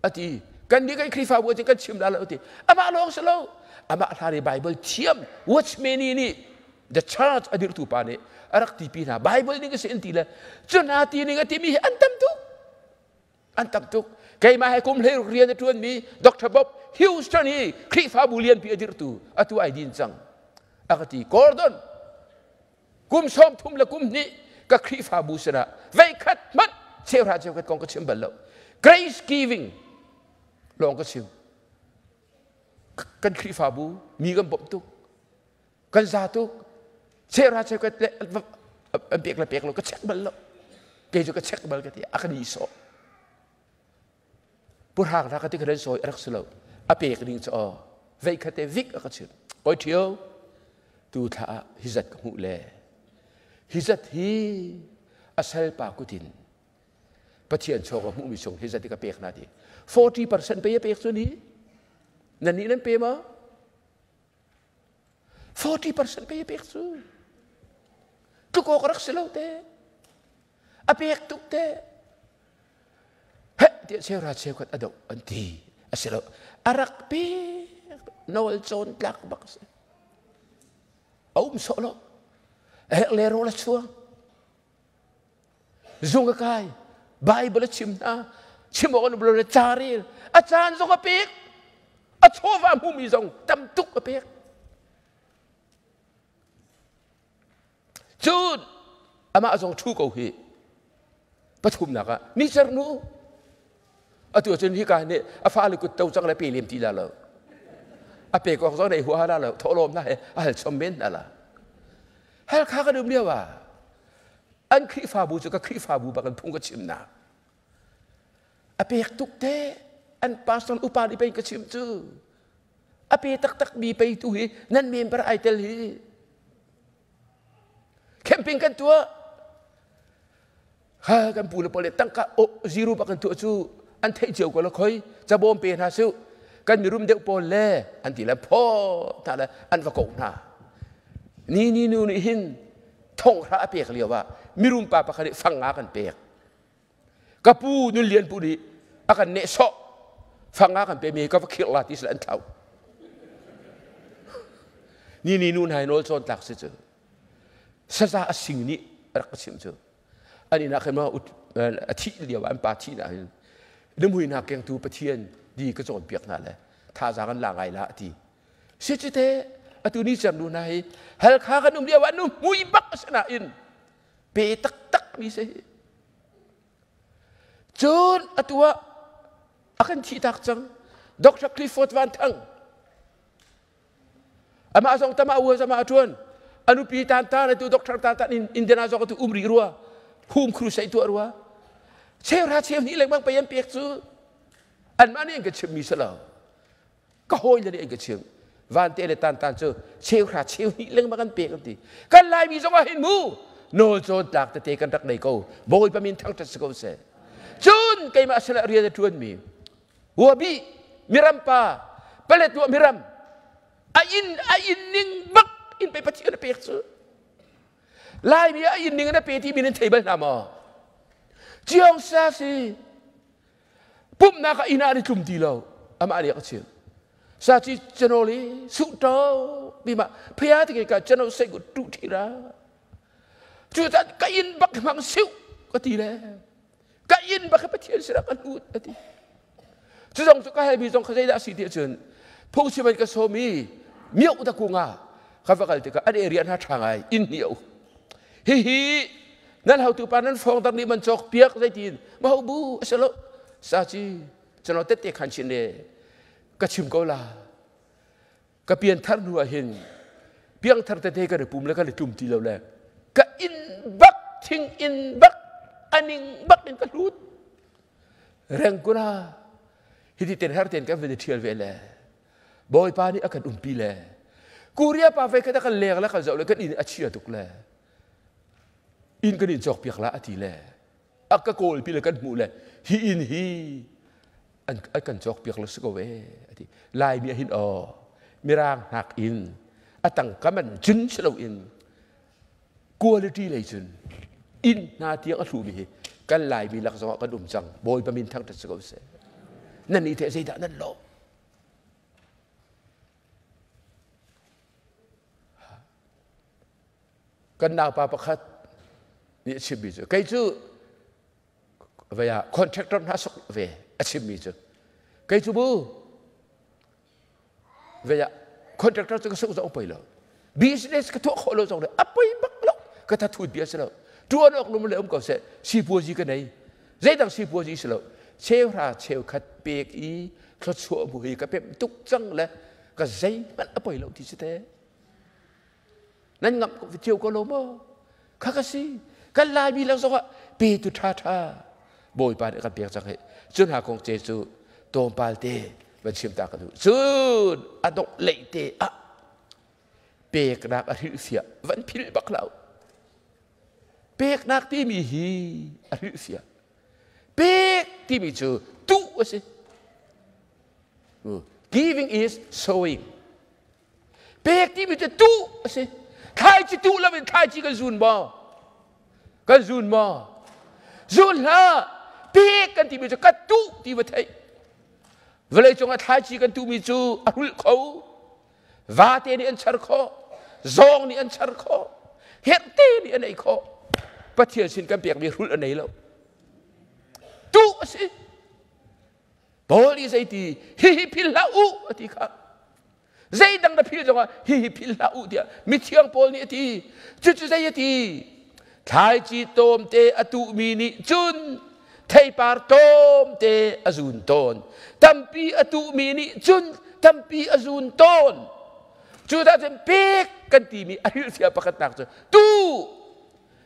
[SPEAKER 1] ati kan nih kan Khrihfabu cu kan chim la lo ti amah lawng si lo amah hla ri Bible thiam watchman nih the church a dirhtu pa nih a rak tipi hna Bible ning a si an ti le cu hna ti ning a timi hi an tam tuk an tam tuk keimah he kum hlei rian a ṭuanmi Dr. Bob Houston hi Khrihfabu lianpi a dirhtu atu ai din cang a ka ti Gordon kum 30 le kum hnih ka Khrihfabu sinah veikhat hmanh cheuhra cheukhat kong ka chim bal lo grace giving lawng ka chim kan Khrihfabu mi kan bawmh tuk kan za tuk cheuhra cheukhat le an pek le pek lo ka check bal lo kei cu ka check bal ka ti a ka ni sawh Purhak hna ka ti ka sawi a rak si lo a pek ding cu aw veikhat te vik a ka chimh oi ṭhio tu thla ah hi zat ka hmuh le hi zat hi a salpa kutin Pathian chaw ka hmuhmi chung hi zat hi ka pek hna ti 40% pe a pek cu ni nan nih nan pe ma 40% pe a pek cu tluk awk a rak si lo te a pek tuk te heh tiah cheuhra cheukhat a doh an ti a si lo a rak pek nawl cawn tlak bak a si a um sawh lo a herh le rawl a chuang zung a kai Bible a chim hna chim awk an um lo le ca rel a caan zong a pek a chawva hmumi zong tam tuk a pek Cun amah zong ṭhu ko hi. Pathumnak ah nicer nu atu ahcun hika nih a fale kut to cang le pe lem ti la lo. A pe kok zong nei huaha la lo thawhlawm hna he a hal chom men hna la. Hal kha kan um lio ah an Khrihfabu cu ka Khrihfabu bak in phung ka chim na. A pek tuk te an pastor upa nih pei ka chim cu. A pe taktak mi pei tu hi nan member ai tel hi. Camping kan tuah. Ha kan pu le pawl tangka zero bak kan tuah cu an theih cio ko la khoi cabawm pe hna su kan mirum deuh pawl le an ti le phaw hna le an va ko hna ni ni nu nih hin thong hra a pek lio ah mirum pa pakhat nih fang nga kan pek ka pu nun lian pu nih a kan neh sawh fang nga kan pe mi ka va khirh la ti sila an thlau ni ni nu hna nawl cawn tlak si cu saza a sing nih rak ka chimh cu an inn ah khin ma a thih lio an pa thih na hin na mui hna kengtu pathian di ka cawn piak hna le thazaang an la ngai la ti si cu te atu ni cer nu hna hi halkha kan um lio ah nu mui bak a si nain pe taktak mi si cun atu ah a kan thih tak cang Dr. Clifford Van Thang amah zong tama ua zama a ṭuan a nupi tan tan atu doctor tan tan Indiana zong atu um rih rua hum crusade tuah rua cheuhra cheu hnih lengmang pei an pek cu anmah nih an ka chimmi si lo ka hawi le nih an ka chim vante le tan tan cu cheuhra cheu hnih lengmang an pek an ti kan laimi zong ah hin mu nawl cawn tlak tete kan rak nei ko bawipa min thangṭhat si ko seh cun keimah sinah rian a ṭuanmi Huabi miram pa Paletwa miram a inn a inn ning bak in pe Pathian a pek cu Laimi a inn ning in a pe ti mi nan thei bal hna maw Chiong sa si pumhnak ah inn ah an i tlum ti lo amah nih a ka chim sa ci chanoli su to bi ma phaya ti ka chano sei ku tu thi ra cu ka inn bak hmang siu ka ti le. Ka inn bak Pathian sinah ka lut a ti. Cu zong cu ka halmi zong kha zeidah a si ti ahcun phungchim an ka sawm i mioh da kung ah ka va kal tikah an area hna ṭha ngai inn hnih a um. Hihi nan hotu pa nan fawng dang nih man cawk piak zeitin ma ho bu a si lo sa ci chano tette khan chin le ka chim ko la ka pianthar hnu ah hin piangthar tete kan i pum le kan i tlum ti lo le ka inn bak thing inn bak aning bak in ka hlut rengkula hiti ten her ten kan van i thial ve le bawipa nih a kan umpi le Korea pa ve kha kan leng le kan zoh le kan inn a chia tuk le inn kan in cawk piak la a ti le a ka kawl pi le kan hmuh le hi inn hi an kan cawk piak lo si ko ve ati laimi ah hin aw mirang hnak in a tangka man cun si lo in quality lei cun inn hna tiang a hlumi hi kan laimi lak zongah kan um cang bawipa min thangṭhat si ko seh nan nih teh zeidah nan lawh Kan naupa pakhat nih a chimmi cu kei cu vei ah contractor hna sok ve a chimmi cu kei cu bu vei ah contractor cu ka suk zong poi lo business ka tuah khawh lo zong le a poi bak lo ka tha thut bia si lo tuan awk lum le um ko seh sipuazi ka nei zeidang sipuazi si lo cheuhra cheukhat pek i thluachuah mu hi ka pem tuk cang le ka zeihmanh a poi lo ti si te Nan ngamh ko cio ko lo maw? Kha ka si. Kan Laimi lang zongah petu ṭha ṭha Bawipa nih kan pek cang hi. Cun ha kong ce cu tlawmpal te van chim ta ka duh. Cun a dongh lei te ah peknak a hrilhfiah van philh bak lo. Peknak timi hi a hrilhfiah. Pek timi cu tuh a si. Giving is sowing. Pek timi cu tuh a si. Thlaici tuh loin thlaici kan zun maw? Kan zun maw? Zun hlah. Pek kan timi cu ka tuh ti va theih. Vawlei cungah thlaici kan tuhmi cu a hrulh kho. Vate nih an char khawh. Zawng nih an char khawh. Herhte nih an ei khawh. Pathian sin kan pekmi hrulh a nei lo. Tuh a si. Paul nih zeiti hihi phil hlah u a ti kha zeidang na phil zongah hihi phil hlah u tiah mithiang Paul nih a ti cucu zei a ti thlaici tlawmte a tuhmi nih cun theipar tlawmte a zun tawn tampi a tuhmi nih cun tampi a zun tawn cu dah cun pek kan timi a hrilhfiah pakhatnak cu tu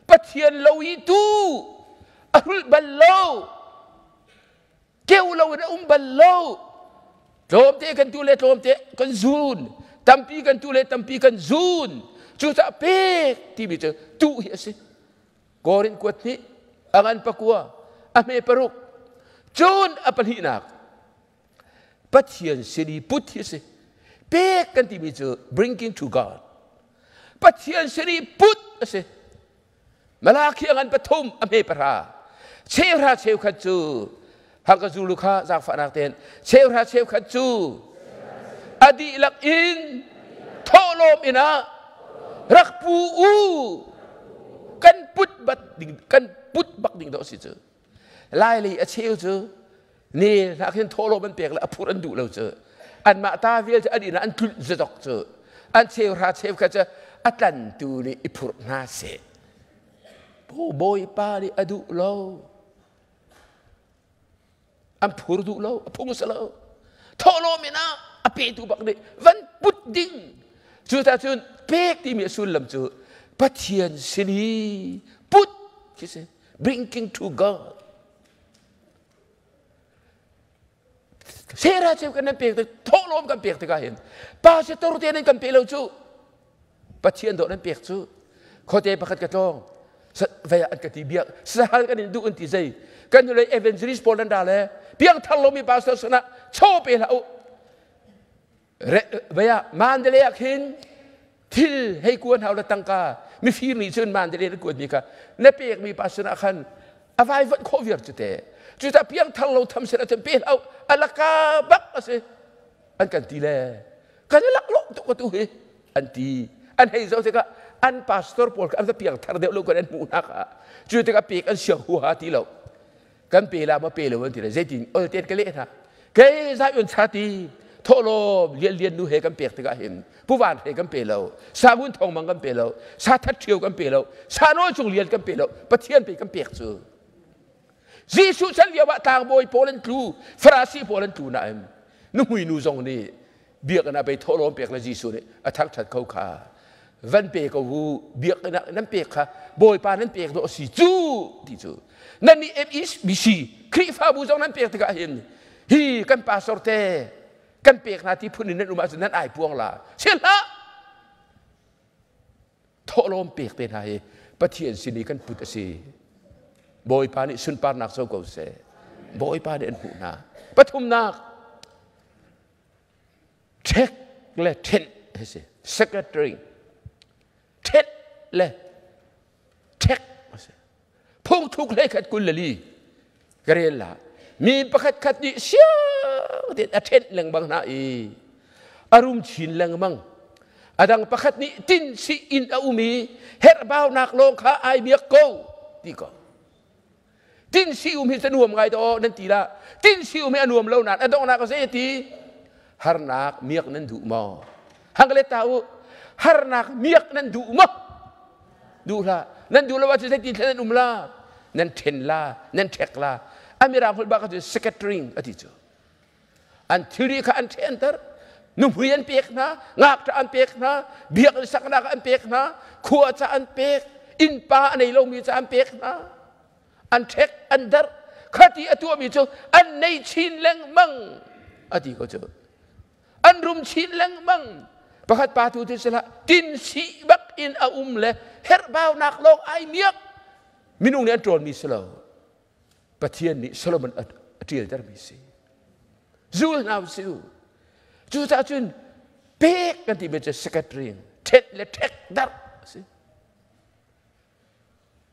[SPEAKER 1] Pathian lo i tu a hrulh bal lo keu lo in a um bal lo tlawmte kan tu le tlawmte kan zun tampi kan tu le tampi kan zun cucaah pek timi cu tuh hi a si Korin kuat hnih a ngan pakua a hme paruk cun a pahnihnak Pathian sin i put hi a si pek kan timi cu bringing to God Pathian sin i put a si Malakhi a ngan pathum a hme pahra cheuhra cheukhat cu hangka zulu kha zaangfahnak tein cheuhra cheukhat cu a dihlak in thawhlawm in ah rak pu u kan put bat ding kan put bak ding dawh si cu lai lei a cheu cu ne hlah khin thawhlawm an pek le a phur an duh lo cu anmah ta vial cu an inn ah an tlulh zadok cu an cheuhra cheukhat cu a tlantu nih i phurh hna seh bawipa nih a duh lo an phur duh lo a phung si lo thawhlawm in ah a petu bak nih van put ding cu ta cun pek timi a sullam cu Pathian sin i put khi si bringing to God Sera cheu kan nan pek tik thawhlawm kan pek tikah hin pastor te nan kan pe lo cu Pathian dawh nan pek cu khuate pakhat ka tlawng vei an ka ti biak sahal kan in duh an ti zei kan nulei evangelist pawl nan ra le piangthar lomi pastor sinah chaw pe hlah u Vei ah Mandalay ah khin thil hei kuan hau le tangka mifir nih cun Mandalay na kuatmi kha na pekmi pa sinah khan a vaivuanh khawh viar cu te. Cucaah piangthar lo tham sin ahcun pe hlah a laka bak a si an kan ti le kan i laklawh tuk atu hi an ti an hei zoh tikah an pastor pawl kha an va piangthar deuh lo kan an hmuh hna kha cu tikah pek an siang huaha ti lo. Kan pe la ma pe lo an ti le zeitin ol ten ka leh hna. Kei Zion chati thawhlawm lian lian nu he kan pek tikah hin puvan he kan pe lo, sa ngun thong mang kan pe lo, sa that ṭhio kan pe lo, sa nawl cung lian kan pe lo, Pathian pe kan pek cu. Jesuh chan lio ah tlangbawi pawl an tlu, Farasi pawl an tlu nain nuhmui nu zong nih biakinn ah pei thawhlawm pek le Jesuh nih a thangṭhat ko kha van pe ko u biakinn ah nan pek kha Bawipa nan pek dawh a si cu ti cu nan nih MEBC Khrihfabu zong nan pek tikah hin hi kan pastor te kan pek hna ti phun in nan um ahcun nan ai puang la si hlah thawhlawm pek te hna hi Pathian sin i kan put a si. Bawipa nih sunparnak co ko seh. Bawipa nih an hmuh hna. Pathumnak, ṭhek le ṭhenh a si. Secretary. Ṭhenh le ṭhek a si. Phungthuk hlei khat 24 ka rel la. Mi pakhat khat nih siang tein a ṭhenh lengmang hna i a rum chin lengmang. A dang pakhat nih tin si in a um i herhbaunak lawng kha ai biak ko ti ko. Tin si um hi cu nuam ngai daw nan ti la. Tin si um hi a nuam lo nain a donghnak a zei ti? Harnak miak nan duh maw? Hang le ta u. Harnak miak nan duh maw? Duh hlah. Nan duh lo ahcun zeitin thlen nan um la? Nan ṭhen la, nan ṭhek la. A mirang holh bak ahcun scattering a ti cu. An thilri kha an ṭhenter. Nuhmui an pek hna, ngakṭah an pek hna, biakinn saknak an pek hna, khua ca an pek, innpa a nei lomi ca an pek hna. An ṭhek, an darh. Khati a tuahmi cu an nei chin lengmang a ti ko cu. An rum chin lengmang. Pakhat pa tu ti sila tin si bak in a um le herhbaunak lawng ai miak. Minung nih an ṭawnmi si lo. Pathian nih Solomon a ṭialtermi si. Zul hna u sih u. Cucaah cun pek kan timi cu scattering, ṭhenh le ṭhek darh a si.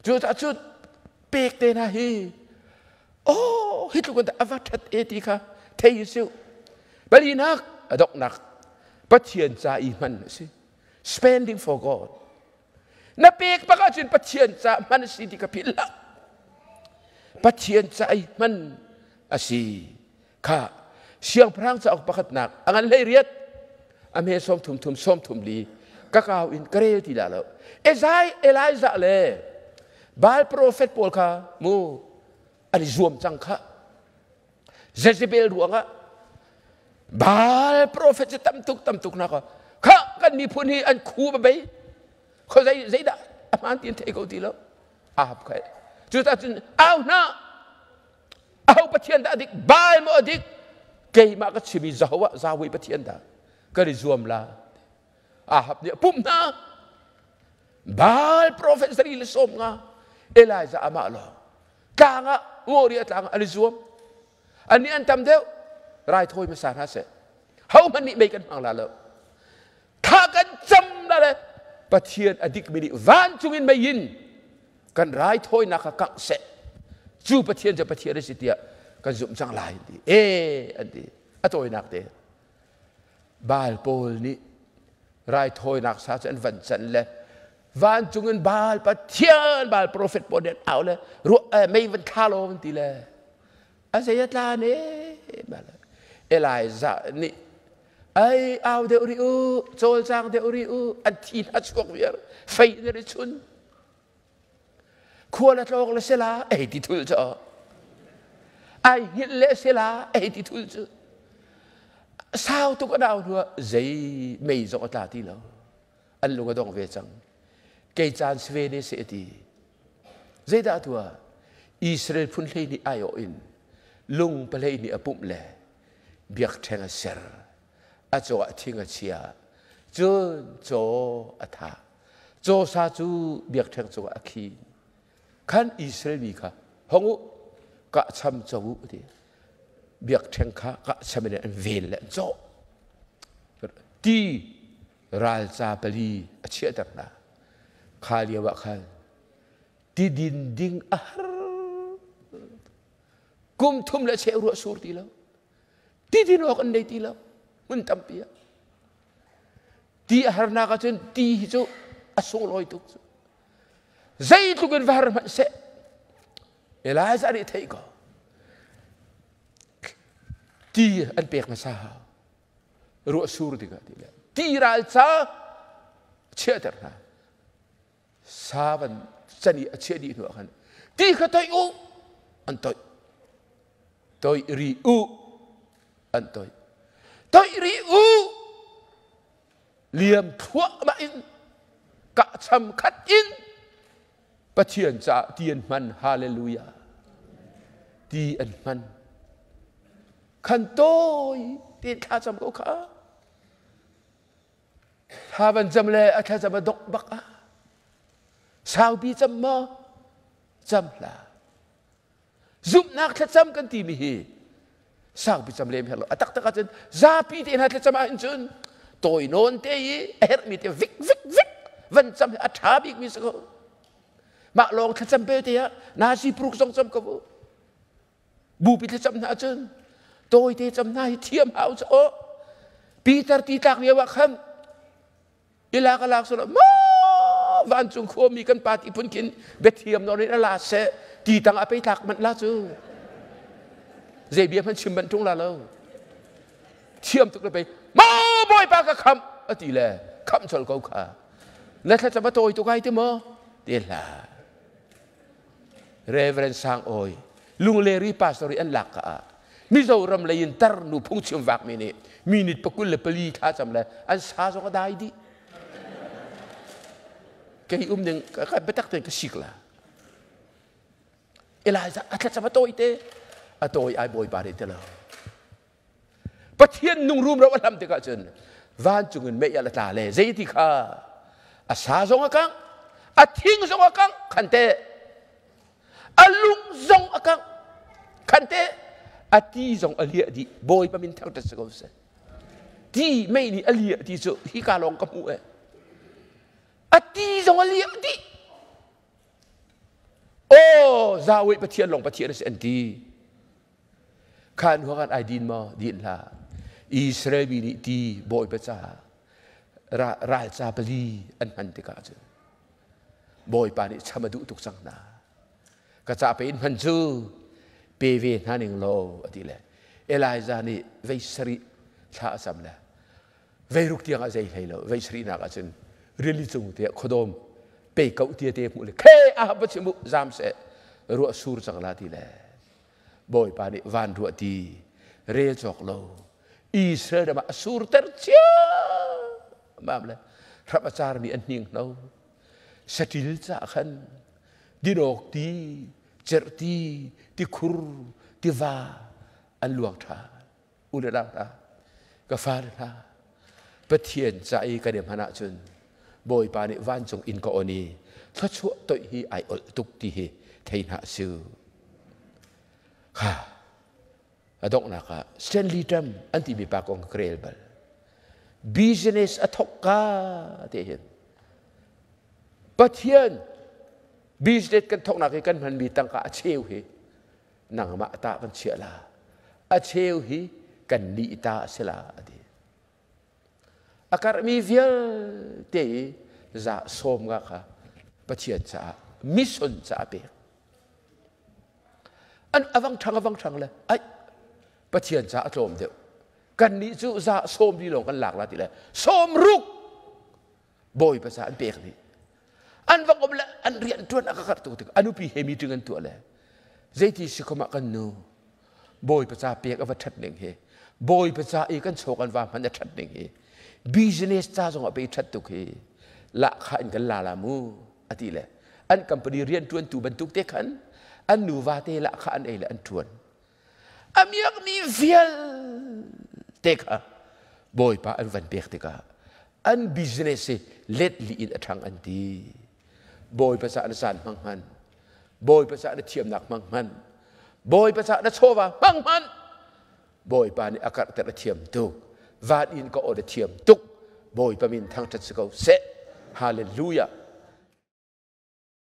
[SPEAKER 1] Cucaah cun pek te hna hi oh hi tluk in a va ṭhat e ti kha thei u sih. Palinak a donghnak Pathian ca i hman a si. Spending for God. Na pek bak ahcun Pathian ca hman a si ti ka philh hlah. Pathian ca i hman a si kha siangpahrang cauk pakhatnak a ngan 18 a hme 33 34 ka kau in ka rel ti dah lo. Ezai Elijah le Baal profet pawl kha mu an i zuam cang kha. Jezebel ruangah Baal profet cu tam tuk tam tuk nak kha kan miphun hi an khu ba bei kho zei zeidah a hmaan ti an thei ko ti lo Ahab kha cu ta cun au hna aho pathian dah dik Baal maw dik keimah ka chimi Jehovah Yahweh pathian dah kan i zuam la Ahab nih a pumh hna Baal profet 150 Elijah amah lawng tlang ah Moria tlang ah an i zuam annih an tam deuh raithawi hmasa hna seh hohmanh nih mei kan hmang la lo thla kan cam la le Pathian a dikmi nih vancung in mei in kan raithawinak kha kangh seh cu Pathian cu Pathian a si tiah kan zumh cang lai an ti e an ti a tawinak te Baal pawl nih raithawinak sa cu an van can le vancung in Baal pathian Baal profet pawl nih an au le ruah mei van thla law an ti le a zei a tla ne Elijah nih ai au deuh rih u cawlcang deuh rih u an thi hna chuak viar fei in ri chun khua le tlawk le sila ei ti thul cu ai hngilh le sila ei ti thul cu sau tuk a dau hnu zei mei zong a tla ti lo an lung a dong ve cang kei caan si ve ne se ti zeidah tua Israel phun hlei nih aiawh in lung palei nih a pumh le biakṭheng a ser a caw ah thing a chia cun caw a thah Cawsa cu biakṭheng cungah a khi. Khan Israel mi kha hong u, kahcham co u ti. Biakṭheng kha kahcham in an vel le an cawh. Ti ralca pali a chiahter hna. Kha lio ah khan ti din ding a har. Kum thum le cheu ruah sur ti lo. Ti din awk an nei ti lo. Hmun tampi ah. Ti a harnak ahcun ti hi cu a sunglawi tuk cu. Zeitluk in va har hmanh seh. Elijah nih theih ko. Ti an pek hmasa hau. Ruah sur tikah ti le ti ral ca chiahter hna. Sa van can i a chiah dih hnu ah khan ti kha toih u an toih. Toih ri u an toih. Toih ri u liam thluahmah in kahcham khat in Pathian caah ti an hman. Hallelujah. Ti an hman. Khan tawi tiin thla cam ko kha. Thla van cam le a thla cam a dok bak ah. Saupi cam maw? Cam hlah. Zumhnak thlacam kan timi hi saupi cam lem herh lo. A taktak ahcun zapi te hna thlacam ahhin cun tawi nawn te i a herhmi te vik vik vik van cam hi a ṭha bikmi si ko. Mah lawng thlacam belte ah nasi pruk zong cam ko u. Bupi thlacam hna ahcun tawi te cam hna hi thiam hau cu aw. Peter ti tlak lio ah khan Ila ka lak solo ma vancung khuami kan pa ti phun khin biathiam nawn in a la seh ti tang a pei tlak manh la cu zei bia hmanh chim manh ṭung la lo thiam tuk le pei ma bawipa ka khamh a ti le khamh chol ko kha na thlacam a tawi tuk ai ti maw ti hlah Reverend Sang Awi Lungleri pastor i an lak ka ah Mizoram lei in tarnu phungchim vakmi nih minute 24 thla cam le an sa zong a dai dih. Kei um ning ka biatak tein ka sik la. Elijah a thlacam a tawi te a tawi ai bawipa nih ti lo. Pathian nung rumro a hlam tikah cun vancung in mei a tla le zeiti kha a sa zong a kang a thing zong a kang khan te a lung zong a kang khan te a ti zong a liah dih bawipa min thangṭhat si ko seh ti mei nih a liah ti cu hi ka lawng ka hmuh e a ti zong a liah dih aw Yahweh Pathian lawng Pathian a si an ti Khan huakan ai din maw? Din hlah. Israel mi nih ti Bawipa caah ralca pali an hman tikah cun Bawipa nih cham a duh tuk cang hna. Ka ca pe in hman cu pe ve hna ning law a ti le Elijah nih vei sarih thla a cam le vei ruk tiang ah zei hlei lo vei sarihnak ah cun rili cung te khuadawm pe ko tia te hmuh le khe a va chim u zam seh ruah sur cang la ti le Bawipa nih van ruah ti rel cawk lo Israel ram ah a surter ciammam le hrap a carmi an hning hno saṭil caah khan dinawk ti cerhti tikhur tiva an luang ṭhan u le nau hna ka fale hna Pathian ca i kan i hman ahcun Bawipa nih vancung inn ka on i thluachuah toih hi ai olh tuk ti hi thei hna su. Kha a donghnak ah Stanley Tam an timi pa kong ka rel bal. Business a thok ka te hin Pathian business kan thoknak hi kan hmanmi tangka a cheu hi nangmah ta kan chiah la a cheu hi kan nih ta a si la a ti a karhmi vialte i za sawm nga kha Pathian caah mission caah pek an avang ṭhang avang ṭhang le ai Pathian caah a tlawm deuh kan nih cu za sawm li lawng kan lak la ti le sawm ruk bawipa ca an pek dih an va um le an rian ṭuan a ka karh tuk tik a nupi he meeting an tuah le zeiti si khom ah kan nu bawipa ca pek a va ṭhat ning hi bawipa ca i kan chaw kan va hman a ṭhat ning hi business ca zong ah pe ṭhat tuk hi lahkhah in kan la la mu a ti le an company rian ṭuantu bantuk te khan an nuva te lahkhah an ei le an ṭuan a miakmi vialte kha Bawipa an van pek tikah an business hi let li in a ṭhang an ti. Bawipa caah na caan hmang hman. Bawipa caah na thiamnak hmang hman. Bawipa caah na chawva hmang hman. Bawipa nih a karhter a thiam tuk. Van in ka aw na thiam tuk. Bawipa min thangṭhat si ko seh. Hallelujah.